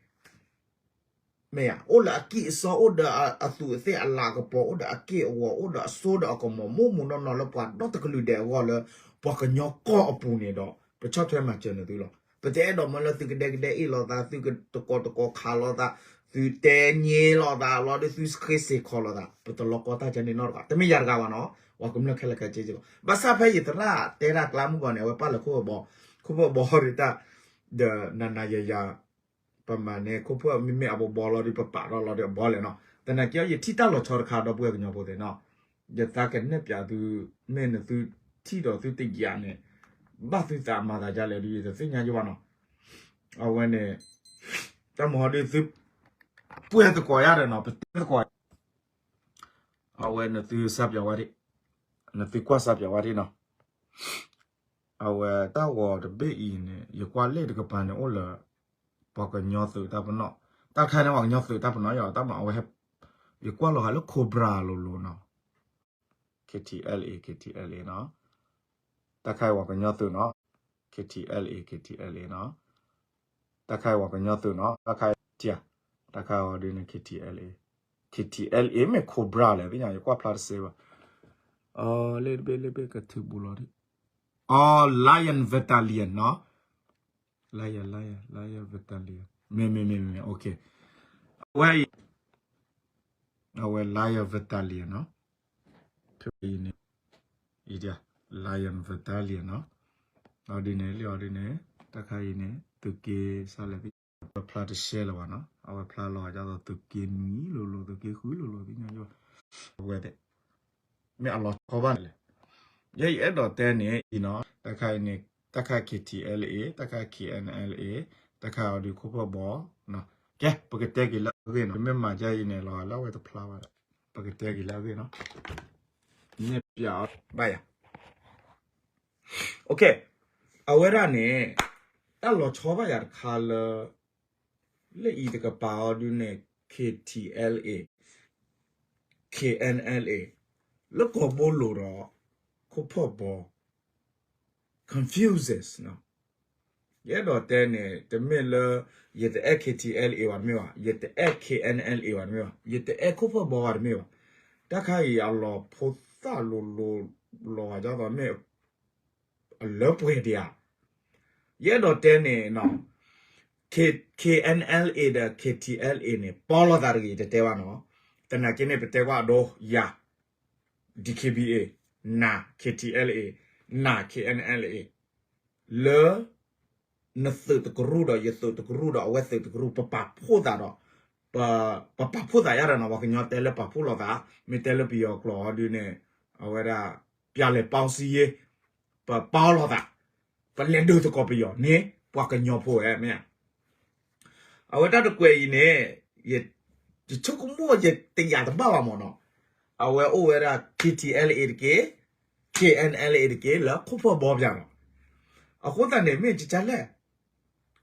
မ့ၢ်ဧါ အိၣ်လၢအကံၢ်အစီ အိၣ်ဒီးအသူးအသ့ၣ်အလၤအကပီၤ အိၣ်ဒီးအက့ၢ်အဂီၤ အိၣ်ဒီးအစိဒီးအကမီၤ မိၢ်မိၢ်နီၢ်နီၢ်လၢပှၤဒီတကလုာ်ဒဲးအဂီၢ်လၢ ပှၤကညီကီၢ်အပူၤန့ၣ်ဒီး ပဆီၣ်ထွဲမၤစၢၤန့ၢ်သုလီၤ. ပတအဲၣ်ဒိးမၢလၢသုကဒဲကဒဲအ့ၣ်လိာ်သး, သုတကိးတကိးခးလိာ်သး, သုတဲည့လိာ်သးလီၤဒီး သုဃ့စ့ၢ်ခီးလိာ်သး, ပတလီၤကီတၢ်ကဲန့ၣ်နီတဂၤ, တမ့ၢ်ယၤတဂၤဘၣ်နီၤ, ပှၤကမျၢၢ်ခဲလၢာ်ခဲဆ့လီၤ. ဘၣ်ဆၣ်ဖဲယသရၣ်တဲတၢ်ကျါမုၢ်ဂီၤန့ၣ် အဝဲပာ်လၢခိၣ်ဘီ, ခိၣ်ဘီဒ်တၢ် ဒီးနၤနၤယၤယၤ ပမၤန့ၣ် ခိၣ်ဖၢၣ်မ့မ့ၢ်အဘီဘီလီၤဒီး ပပာ်ထီၣ်လီၤဒီးအဘီလဲၣ်နီၤ. သနာ်က့ ယထံၣ်တၢ်လီၤဆီတခါ ဒီပုၢ်ဝဲၢ်ကညီဖိသ့ၣ်နီၤ, ယသးကနဲၣ်ပၠးသု, မ့ၢ်နသုထံၣ်ဒီးသုတယာ်န့ၣ် ဘၣ်သုသးမၤသးဒ်လဲၣ်ဒီး ယတသ့ၣ်ညါယဘၣ်နီၤ. အဝဲန့ၣ် တၢ်မၤဟီဒ်သု ပှဲၤသကိးယၤဒီးနီၤ, ပတဲသကိး အဝဲနသုစၢ်ပၠးဝဲဒၣ်, နသုကွၢ်စၢ်ပၠးဝဲဒၣ်နီၤ. အဝဲတၢ်ဂီၤတဘ့ၣ်အံၤန့ၣ် ယကွၢ်လၢတကပၤန့ၣ်အိၣ်လၢ ပှၤကညီသုးတၢ်ပနီၣ်, တၢ်တခါန့ၣ်ပှၤကညီသုးတၢ်ပနီၣ်ယီၤ တၢ်မၤအဝဲ ယကွၢ်လီၤဟးလၢ Cobra လိၤလိၤနီၤ, K T L A, K T L A နီၤ, တၢ်ခါအံၤပှၤကညီသုးနီၤ, K T L A, K T L A နီၤ, တၢ်ခါအံၤပှၤကညီသုးနီၤ, တၢ်ခါအံၤ တၢ်ခါအံၤဒ်န့ၣ် K T L A, K T L A မ့ၢ် Cobra လဲၣ် သ့ၣ်ညါ ယကွၢ်ဖျါတစဲးဘၣ်. လ့ၣ်တဘ့ၣ်လ့ၣ်တဘ့ၣ်ကထုးဘူးလီၤဒ်, အ Lion Battalion နီၤ, Lion, Lion, Lion Battalion မ့ၢ်, မ့ၢ်, မ့ၢ်, မ့ၢ်, အဝဲအံၤ, အဝဲ Lion Battalion နီၤ, ဖဲအံၤန့ၣ်, အံၤဒ် Lion Battalion နီၤ, အီၤဒ်န့ၣ် လၢအီၤဒ်န့ၣ်, တၢ်ခါအံၤန့ၣ် သုးက့စးလဲၣ်သ့ၣ်, ပဖျါတစဲးလၢၤဘၣ်နီၤ, အဝဲဖျါလီၤဒ်သိးသုးက့နွံလိၤလိၤ သုးက့ဃုလိၤလိၤ သ့ၣ်ညါယီၤ, အဝဲသ့ၣ် မ့ၢ်အလီၤဆီဘၣ်န့ၣ်လဲၣ်. ယဲယအဲၣ်ဒိးတဲန့ၣ်အံၤနီၤ, တၢ်ခါအံၤန့ၣ် တၢ်ခါ K T L A, တၢ်ခါ K N L A, တၢ်ခါအီၤဒ်ခိၣ်ဖၢၣ်ဘီ, ကဲ ပကတဲက့ၤလၢအဂ့ၢ်နီၤ, ပမ့ၢ်မၤဒ်အံၤန့ၣ် လီၤဂာ်လၢအဝဲတဖျါဘၣ်, ပကတဲက့ၤလၢအဂ့ၢ်နီၤ, နဲၣ်ပၠးအီၤဘၣ်ယၤ အဝဲဒၣ်န့ၣ် တၢ်လီၤဆီဘၣ်ယၤတခါလၢ လၢအံၤတကပၤအီၤဒ်န့ၣ် K T L A, K N L A လၢကီၢ်ဘိလိၤဒီး ခိၣ်ဖၢၣ်ဘီ confuses နီၤ, ယအဲၣ်ဒိးတဲန့ၣ် တမ့ၢ်လၢ ယတအဲၣ် K T L A ဘၣ်တမ့ၢ်ဘၣ်, ယတအဲၣ် K N L A ဘၣ်တမ့ၢ်ဘၣ်, ယတအဲၣ်ခိၣ်ဖၢၣ်ဘီဘၣ်တမ့ၢ်ဘၣ်, တၢ်ခါအံၤအလီၤဖိသၣ်လိၤလိၤ လီၤဂာ်ဒ်သိးမ့ၢ် အလၢပှဲၤဒံးဧါ. ယအဲၣ်ဒိးတဲန့ၣ်နီၤ, K, K N L A ဒီး K T L A န့ၣ် ပီလိာ်သးတဂ့ၤ ယတတဲဘၣ်နီၤ, သနာ်က့န့ၣ် ပတဲကွၢ်အဒိ ယၤ D K B A, နၤ K T L A, နၤ K N L A, လၢ နသုးတကရူၢ်ဒီး ယသုးတကရူၢ်ဒီး အဝဲသုးတကရူၢ် ပပာ်ဖှိၣ်သးဒီး ပ, ပပာ်ဖှိၣ်သးယါဒီးနီၤ, ပှၤကညီတဲလၢပာ်ဖှိၣ်လိာ်သး, မ့ၢ်တဲလၢပယီၤကျိာ်အီၤဒ်န့ၣ် အဝဲဒၣ် ပြန်လည်ပေါင်းစည်းရေး, ပပီလိာ်သး, ပလဲၤဒုးသကိးပယီၤန့ၣ် ပှၤကညီဖိဝဲမ့ၢ်ဧါ. အဝဲတၢ်တကွဲးအံၤန့ၣ် ယဆိကမိၣ်ယတယာ်တဘၣ်ဘၣ်မ့ၢ်နီၤ, အဝဲအိၣ်ဝဲဒၣ် K T L A တက့ၢ်, K N L A တက့ၢ် လၢခိၣ်ဖၢၣ်ဘီပၠးနီၤ. အဃိသတးန့ၣ် မ့ၢ်ကကလဲၣ်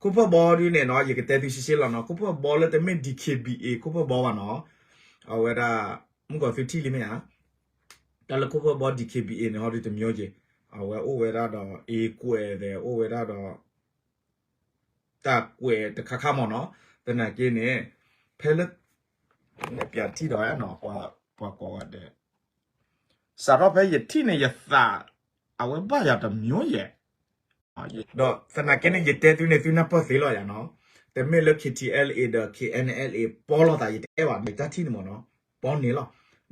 ခိၣ်ဖၢၣ်ဘီဒ်န့ၣ်နီၤ, ယကတဲသုရှဲရှဲလီၤနီၤ, ခိၣ်ဖၢၣ်ဘီလၢတမ့ၢ် D K B A ခိၣ်ဖၢၣ်ဘီဘၣ်နီၤ, အဝဲဒၣ် မုၢ်ကီၢ်သုထံၣ်လံမ့ၢ်ဧါ, တၢ်လၢခိၣ်ဖၢၣ်ဘီ D K B A န့ၣ် ဟီဒုတမျိုးက့ၤ, အဝဲအိၣ်ဝဲဒၣ်ဒီး အ့ကွဲးသဲး အိၣ်ဝဲဒၣ်ဒီး တၢ်ကွဲးတခါခါမ့ၢ်နီၤ, သနာ်က့န့ၣ် ဖဲလၢ နဲၣ်ပၠးထံၣ်ဒီးနီၤ, ပှၤကိးဂၤဒဲး စးထီၣ်ဖဲယထံၣ်န့ၣ် ယသး အဝဲဘၣ်ယၤတမျိုးယဲၢ်, ဒီးသနာ်က့န့ၣ် ယတဲသုန့ၣ် သုနၢ်ပၢၢ်သ့လီၤယၤနီၤ, တမ့ၢ်လၢ K T L A ဒီး K N L A ပီလိာ်သး ယတအဲၣ်ဘၣ် မ့ၢ်တၢ်ထံၣ်န့ၣ်မ့ၢ်နီၤ, ပီန့ၣ်လီၤ,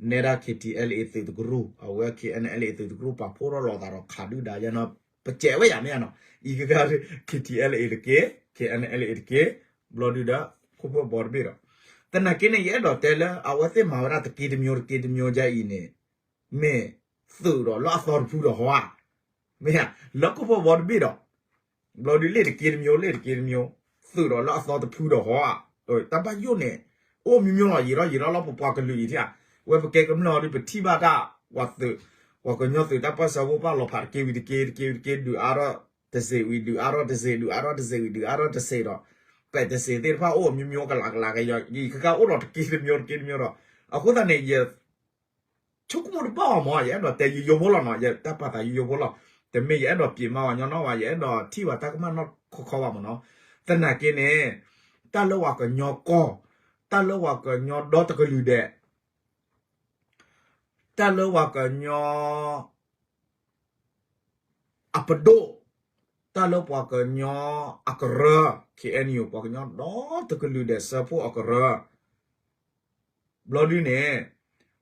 နဲဒၣ် K T L A သုးတကရူၢ် အဝဲ K N L A သုးတကရူၢ် ပာ်ဖှိၣ်ထီၣ်လိာ်သးဒီးခးဒုၣ်ဒါယဲနီၤ, ပစဲးဝဲယၤမ့ၢ်ဧါနီၤ, အံၤကကါ K T L A တက့ၢ် K N L A တက့ၢ်, ဘျီဒုဒီး ခိၣ်ဖၢၣ်ဘီတဘ့ၣ်ဒီး, သနာ်က့န့ၣ် ယအဲၣ်ဒိးတဲလၢ အဝဲသ့ၣ်မၤဝဲဒၣ်တက့တမျိုး တက့တမျိုးဒ်အံၤန့ၣ် မ့ၢ်သုးဒီးလၢအသီတဖုဒီးဟီဧါ, မ့ၢ်ဧါ, လၢခိၣ်ဖၢၣ်ဘီတဘ့ၣ်ဒီး ဘျီဒုလ့ၣ်တက့တမျိုး လ့ၣ်တက့တမျိုး, သုးဒီးလၢအသီတဖုဒီးဟီဧါ, တၢ်ဘၣ်ယိၣ်န့ၣ် အိၣ်မံၤမံၤလီၤ ယံာ်ထီၣ်ယံာ်ထီၣ်လီၤ ပပှၤကလုာ်အံၤထံၣ်ဧါ, ဝဲပကဲကမျၢၢ်အီၤဒု ပထံၣ်ဘၣ်တၢ် ပှၤသုး, ပှၤကညီသုးတၢ်ပၢၢ်ဆၢဖိပၢ်လီၤဖးတက့ဝံၤတက့ တက့ဝံၤတက့ ဒုးအါထီၣ်တစ့းဝံၤ ဒုးအါထီၣ်တစ့းဝံၤ ဒုးအါထီၣ်တစ့းဒီး ပဲာ်တစ့းသ့ၣ်တဖၣ်အိၣ်မံၤမံၤကလးကလးကယီၤ ယံာ်ခါခါအိၣ်ဒီးတက့တမျိုးတက့တမျိုးဒီး အဃိသတးန့ၣ် ယ ဆိကမိၣ်တဘၣ်ဘၣ်မ့ၢ် ယအဲၣ်ဒိးတဲယိယိဖိလီၤနီၤ, ယတၢ်ပာ်သးယိယိဖိလီၤ, တမ့ၢ်ယအဲၣ်ဒိးပျံၤမးပှၤကညီနီတဂၤဘၣ်, ယအဲၣ်ဒိးထံၣ်ပှၤတၢ်ကမၣ်နီၢ်ခီခီဘၣ်မ့ၢ်နီၤ, သနာ်က့န့ၣ် တၢ်လၢပှၤကညီကီၢ်, တၢ်လၢပှၤကညီဒီတကလုာ်ဒဲး, တၢ်လၢပှၤကညီ အပဒိၣ်, တၢ်လၢပှၤကညီအကရၢ, KNU ပှၤကညီဒီတကလုာ်ဒဲးစၢဖှိၣ်အကရၢ ဘျီဒုန့ၣ်,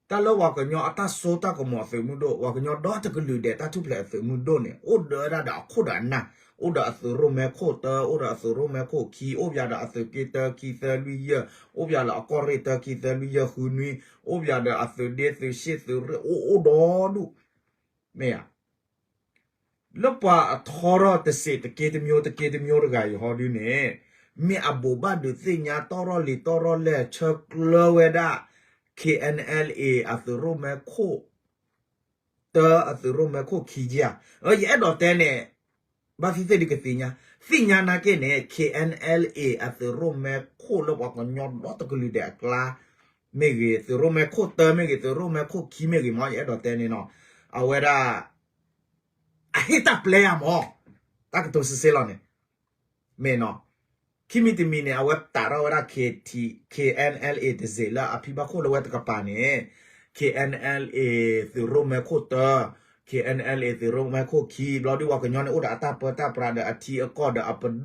တၢ်လၢပှၤကညီအတၢ်စိတၢ်ကမီၤအသုးမုၢ်ဒိၣ်, ပှၤကညီဒီတကလုာ်ဒဲးတၢ်ထူၣ်ဖျဲးအသုးမုၢ်ဒိၣ်န့ၣ် အိၣ်ဒၣ်ဝဲဒၣ်ဒီးအခိၣ်ဒီးအနၢ်, အိၣ်ဒီးအသုးရိၣ်မဲခိၣ်တၢ, အိၣ်ဒီးအသုးရိၣ်မဲခိၣ်ခံ, အိၣ်ပၠးဒီးအသုးက့တၢ ခံသၢလွံၢ်ယဲၢ်, အိၣ်ပၠးဒီးအကီၢ်ရ့ၣ်တၢ ခံသၢလွံၢ်ယဲၢ်ဃုနွံ, အိၣ်ပၠးဒီးအသုးဒ့သုးရှ့ၣ်သုးရ့ၣ် အိၣ်အိၣ်ဒီဒူၣ်, မ့ၢ်ဧါ. လၢပှၤအထီရီၣ်တစ့းတက့တမျိုးတက့တမျိုးတဂၤအံၤဟီဒုန့ၣ်, မ့ၢ်အဘိးဘၣ်ဒုးသ့ၣ်ညါတီၢ်ရီၣ်လံၤတီၢ်ရီၣ်လဲၢ်ဆၢကျၢဝဲဒၣ် KNLA အသုးရိၣ်မဲခိၣ်တၢ အသုးရိၣ်မဲခိၣ်ခံက့ဧါ. ယအဲၣ်ဒိးတဲန့ၣ် ဘၣ်သ့ၣ်သ့ၣ်ဒုးကသ့ၣ်ညါ, သ့ၣ်ညါနာ်က့န့ၣ် KNLA အသုးရိၣ်မဲခိၣ်လၢပှၤကညီဒီတကလုာ်ဒဲးအကျါ မ့ၢ်ဂ့ၤ, သုးရိၣ်မဲခိၣ်တၢမ့ၢ်ဂ့ၤ, သုးရိၣ်မဲခိၣ်ခံမ့ၢ်ဂ့ၤမ့ၢ် ယအဲၣ်ဒိးတဲန့ၣ်နီၤ, အဝဲဒၣ် အဟ့ၣ်တၢ်ပျဲယၤမ့ၢ်, တၢ်ကတိၤစ့စ့လီၤန့ၣ်, မ့ၢ်နီၤ, ခံမံၤတမံၤန့ၣ် အဝဲတးထီၣ်ဝဲဒၣ် KNLA တစ့းလၢအဖံဘၣ်ခိၣ်လၢဝဲတကပၤန့ၣ်, KNLA သုးရိၣ်မဲခိၣ်တၢ, KNLA သုးရိၣ်မဲခိၣ်ခံ, ဘျီဒုပှၤကညီန့ၣ် အိၣ်ဒီးအတၢ်ပၢတၢ်ပြးဒီးအထံအကီၢ်ဒီးအပဒိၣ်,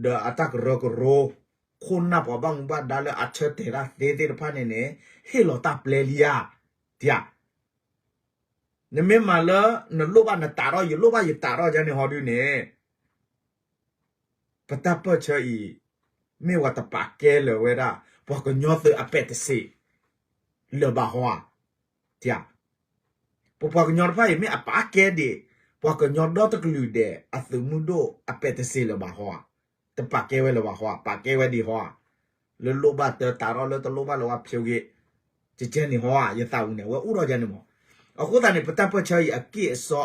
ဒီးအတၢ်ကရၢကရိ, ခိၣ်နၢ်ပှၤဘၣ်မူဘၣ်ဒါလၢအဆၢတဲာ်တၢ်သ့သ့ၣ်တဖၣ်န့ၣ်န့ၣ် ဟ့ၣ်လီၤတၢ်ပျဲလံဧါ, တဧါ. နမ့ၢ်မၤလၢ နလိၣ်ဘၣ်နတးထီၣ် ယလိၣ်ဘၣ်ယတးထီၣ်ယဲန့ၣ်ဟီဒုန့ၣ်, ပတၢ်ပၢၢ်ဆၢအံၤ မ့ၢ်ဝဲတပာ်ကဲလၢၤဝဲဒၣ် ပှၤကညီသုးအပဲာ်တစ့း လၢၤဘၣ်ဟီဧါ, တဧါ. ပပှၤကညီတဖၣ်အံၤ မ့ၢ်အပာ်ကဲဒံး ပှၤကညီဒီတကလုာ်ဒဲး အသုးမုၢ်ဒိၣ်အပဲာ်တစ့းလၢၤဘၣ်ဟီဧါ, တပာ်ကဲဝဲလၢၤဘၣ်ဟီဧါ, ပာ်ကဲဝဲဒံးဟီဧါ, လၢလိၣ်ဘၣ်တၢ်တးထီၣ် လၢတလိၣ်ဘၣ်လၢၤဝဲဖျိဂ့ၤ, ကကဲန့ၣ်ဟီဧါ, ယသးဝံၤန့ၣ် အဝဲအိၣ်ထီၣ်ယဲန့ၣ်မး. အဃိသတးန့ၣ် ပတၢ်ပၢၢ်ဆၢအံၤ အက့ၢ်အစီ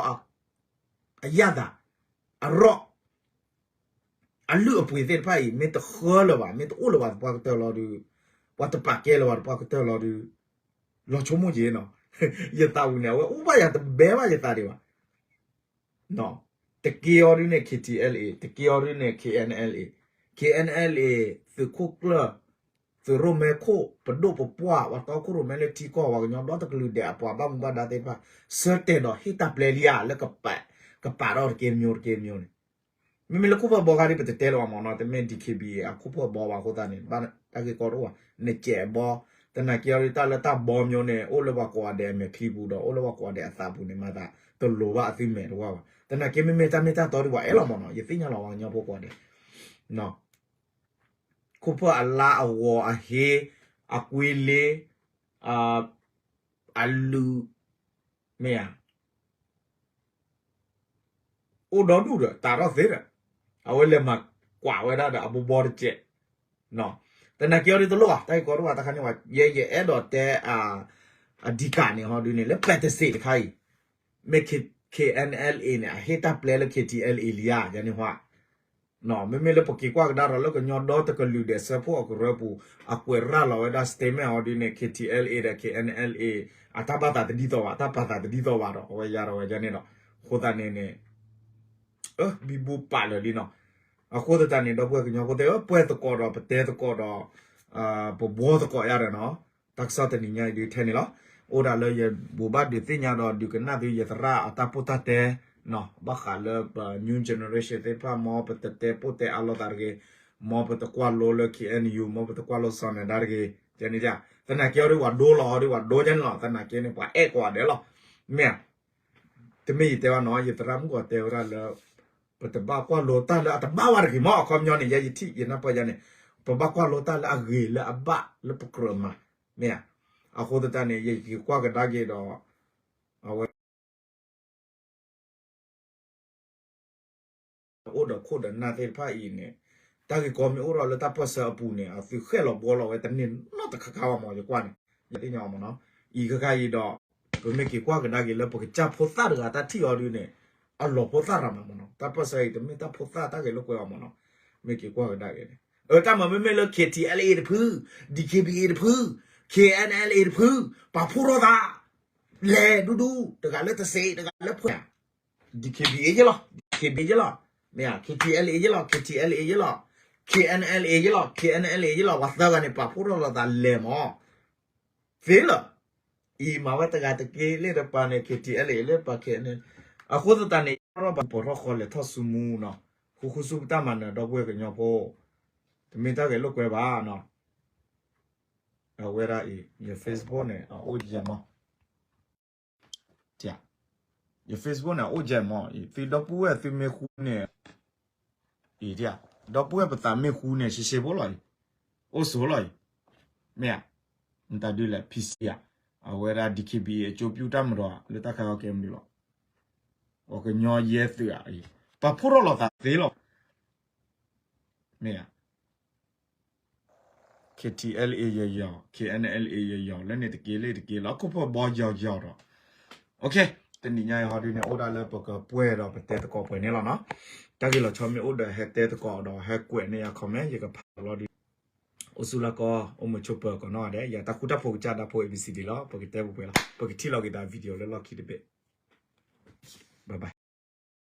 အယၣ်သး အရီၣ် အလုၢ်အပှ့ၤသ့ၣ်တဖၣ်အံၤ မ့ၢ်တဃၢလၢၤဘၣ် မ့ၢ်တအိၣ်လၢၤဘၣ်သပှၢ်ကတၢၢ်လီၤဒီး, ပှၤတပာ်ကဲလၢၤဘၣ်သပှၢ်ကတၢၢ်လီၤဒီး, လီၤဆိကမိၣ်က့ၤနီၤ, ယသးဝံၤန့ၣ် အဝဲအိၣ်ဘၣ်ယၤတဘဲဘၣ်ယသးဒံးဘၣ် တက့ၢ်အီၤဒုန့ၣ် KTLA, တက့ၢ်အီၤဒုန့ၣ် KNLA, KNLA သုးခိၣ်ကျၢၢ်, သုးရိၣ်မဲခိၣ် ပဒိၣ်ပပှၢ် ပှၤတီခိၣ်ရိၣ်မဲလၢထံကီၢ် ပှၤကညီဒီတကလုာ်ဒဲး အပှၤဘၣ်မူဘၣ်ဒါသ့ၣ်တဖၣ် ဆၢတဲာ်ဒီးဟ့ၣ်တၢ်ပျဲလံဧါ လၢကပာ်, ကပာ်ထီၣ်တက့ၢ်တမျိုးတက့ၢ်တမျိုးန့ၣ်, မ့မ့ၢ်လၢခိၣ်ဖၢၣ်ဘီခါဒ်ပတတဲလၢၤဘၣ်မ့ၢ်နီၤ, တမ့ၢ် DKBA အခိၣ်ဖၢၣ်ဘီဘၣ်အဃိသတးန့ၣ် ဘၣ်တၢ်ဂ့ၢ်ကီတအိၣ်ဘၣ်, နကဲးဘီ, သနာ်က့အီၤဒ်တၢ်လၢတၢ်ဘီမျိုးန့ၣ် အိၣ်လၢပှၤကိးဂၤဒဲးအမဲာ်ချံပူၤဒီး အိၣ်လၢပှၤကိးဂၤဒဲးအသးပူၤန့ၣ် မၤသးတလိၤဘၣ်အသုမဲာ်တဝၢဘၣ်, သနာ်က့မ့မ့ၢ်တၢ်မ့ၢ်တၢ်တီဒ်ပှၤအဲၣ်လီၤမ့ၢ်နီၤ, ယသ့ၣ်ညါလီၤပှၤကညီဖိကိးဂၤဒဲး ခိၣ်ဖၢၣ်အလါအဂီၤအဟ့ အကွ့လ့ အလုၢ် မ့ၢ်ဧါ, အိၣ်ဒီဒူၣ်ဒီး တးထီၣ်သ့ဒီး အဝဲလဲၤမၤကွၢ်ဝဲဒၣ်ဒီးအဘီဘီတကဲး, သနာ်က့အီၤဒ်တလိၣ်ဘၣ် တၢ်ဂ့ၢ်ကီတအိၣ်ဘၣ် တခါန့ၣ်ဝဲ ယဲယအဲၣ်ဒိးတဲ အဒံကးန့ၣ်ဟီဒုန့ၣ် လၢပဲတစ့းတခါအံၤ မ့ၢ် KNLA န့ၣ် အဟ့ၣ်တၢ်ပျဲလၢ KTLA လံဧါ ယၤန့ၣ်ဟီဧါ, မ့မ့ၢ်လၢပက့ၤကွၢ်ကဒါဒီးလၢကညီဒီတကလုာ်ဒဲးစၢဖှိၣ်အကရၢပူၤ အကွဲးရၤလီၤဝဲဒၣ် statement ဟီဒုန့ၣ် KTLA ဒီး KNLA အတၢ်ဘၣ်သးတဒ်သိးဘၣ် တၢ်ပာ်သးတဒ်သိးဘၣ်ဒီး အဝဲယၤဒီးဝဲယၤန့ၣ်ဒီး အဃိသတးန့ၣ်န့ၣ် ဘံဘူပာ်လၢာ်လံနီၤ, အဃိသတးန့ၣ် ဒီပုၢ်ဝဲၢ်ကညီဖိသ့ၣ်ဧၢ ပှဲၤသကိးဒီးပတဲသကိးဒီး ပဘှီသကိးယၤဒီးနီၤ, တၢ်ကစီၣ်တနံၤညါအံၤဒုးထဲန့ၣ်လီၤ, အိၣ်ဒၣ်လၢယဘိးဘၣ်ဒုးသ့ၣ်ညါဒီးဒုးကနၣ်သုယသရၣ်အတၢ်ပိၢ်တၢ်တဲ ဘၣ်ဃးလၢပ new generation သ့ၣ်တဖၣ် မ်ပတတဲပိၢ်တဲအါလိာ်သးတဂ့ၤ, မ်ပတကွၢ်လိလၢ KNU မ်ပတကွၢ်လိစီၤနဒါတဂ့ၤ, ကန့ၣ် သနာ်က့အီၤဒုးပှၤဒိလီၤအီၤဒုးပှၤဒိကန့ၣ်လီၤ, သနာ်က့န့ၣ် ပှၤအဲၣ်ကိးဂၤဒဲးလီၤ, မ့ၢ်ဧါ တမ့ၢ်ယတဲဘၣ်နီၤ, ယသရၣ်မုၣ်ကီးတဲဝဲဒၣ်လၢ ပတဘၣ်ကွၢ်လိတၢ်လၢအတဘၣ်ဘၣ်တဂ့ၤမး, အခီပညီန့ၣ် ယဲယထံၣ်ယနၢ်ပၢၢ်ယၤန့ၣ် ပဘၣ်ကွၢ်လိတၢ်လၢအဂ့ၤလၢအဘၣ်လၢပကြၢးမၤ, မ့ၢ်ဧါ, အဃိသတးန့ၣ် ယက့ၤကွၢ်ကဒါက့ၤဒီး အဝဲ အိၣ်ဒီးခိၣ်ဒီးနၢ်သ့ၣ်တဖၣ်အံၤန့ၣ်, တၢ်ဂ့ၢ်ကီမ့ၢ်အိၣ်ထီၣ်လၢတၢ်ပၢၢ်ဆၢအပူၤန့ၣ် အသုဃဲၣ်လီၤဘှီလီၤဝဲတန့ၢ်နီတခါခါဘၣ်မး ယကွၢ်န့ၣ်, ယသ့ၣ်ညါအီၤမးနီၤ, အံၤခဲခါအံၤဒီး ပမ့ၢ်က့ၤကွၢ်ကဒါက့ၤလၢပကစၢ်ဖိသၣ်တဂၤတၢ်ထံၣ်အီၤဒုန့ၣ် အလီၤဖိသၣ်ရၤမးမးနီၤ, တၢ်ပၢၢ်ဆၢအံၤတမ့ၢ်တၢ်ဖိသၣ်တၢ်ဂ့ၤလိာ်ကွဲအီၤမးနီၤ, မ့ၢ်က့ၤကွၢ်ကဒါက့ၤန့ၣ်, အတၢ်မၤမ့မ့ၢ်လၢ KTLA တဖု, DKBA တဖု, KNLA တဖု, ပာ်ဖှိၣ်ထီၣ်သး လဲၤဒူဒူ တဂၤလၢတစ့း တဂၤလၢဖှဲး, DKBA ယဲလီၤ, DKBA ယဲလီၤ, မ့ၢ်ဧါ, KTLA ယဲလီၤ, KTLA ယဲလီၤ, KNLA ယဲလီၤ, KNLA ယဲလီၤ, ပှၤသၢဂၤန့ၣ် ပာ်ဖှိၣ်ထီၣ်လိာ်သးလဲၤမး, သ့လၢာ်, အံၤမၤဝဲတဂၤတက့ၢ်လၢတပၤန့ၣ် KTLA လၢပာ် KNLA, အဃိသတးန့ၣ် တၢ်ထီၣ်ဘၣ်ပိာ်ထီၣ်ဃီလဲၤထီၣ်ဆူမူနီၤ, ဃူဃူဆူပတၢ်မၤနၢၤဒီပုၢ်ဝဲၢ်ကညီဖိ, တမ့ၢ်တၢ်ဂဲၤလိာ်ကွဲဘၣ်နီၤ. အဝဲဒၣ်အံၤ ယ Facebook န့ၣ် အအိၣ်ယဲၢ်မီၢ် ယ Facebook န့ၣ် အအိၣ်ယဲၢ်မီၢ်, သုဒီပုၢ်ဝဲၢ်သုမ့ၢ်ဃူန့ၣ်, ဒီပုၢ်ဝဲၢ်ပသးမ့ၢ်ဃူန့ၣ် ရှဲရှဲဖိလီၤအံၤ, အိၣ်ဆိးလီၤအံၤ, မ့ၢ်ဧါ, မတၤဒုလဲၣ် PC ဧါ, အဝဲဒၣ် DKBA အကျိုးပြုတပ်မတော် လၢတၢ်ခါအီၤကဲမနုၤလီၤ, ပှၤကညီယဲၢ်သုးဧါအံၤ, ပှၤဖှိၣ်ထီၣ်လိာ်သးသ့လီၤ, မ့ၢ်ဧါ KTLA ယယီၤ KNLA ယယီၤ လၢန့ၣ်တက့ၢ်လၢတက့ၢ်လီၤ ခိၣ်ဖီဘီယီၤယီၤဒီး, တနံၤညါအံၤဟီဒုန့ၣ် အိၣ်ဒၣ်လၢပကပှဲၤဒီးပတဲသကိးပှဲၤန့ၣ်လီၤနီၤ. တၢ်ဂ့ၢ်လီၤဆီမ့ၢ်အိၣ်ဒီးဟဲတဲသကိးဒီးဟဲကွဲးန့ၢ်ယၤ comment ယကဖးလီၤဒု, အိၣ်ဆူၣ်လၢကီ အိၣ်မုာ်ဆိးပၢၤကိးနီၢ်ဂၤဒဲး ယတၢ်ဃူတၢ်ဖိးကစၢ်ဒၣ်ဖိ A B C D လီၤ. ပကတဲပှဲၤပှဲၤလီၤ ပကထံၣ်လီၤက့ၤသး video လၢလီၢ်ခံတဘ့ၣ်, bye bye.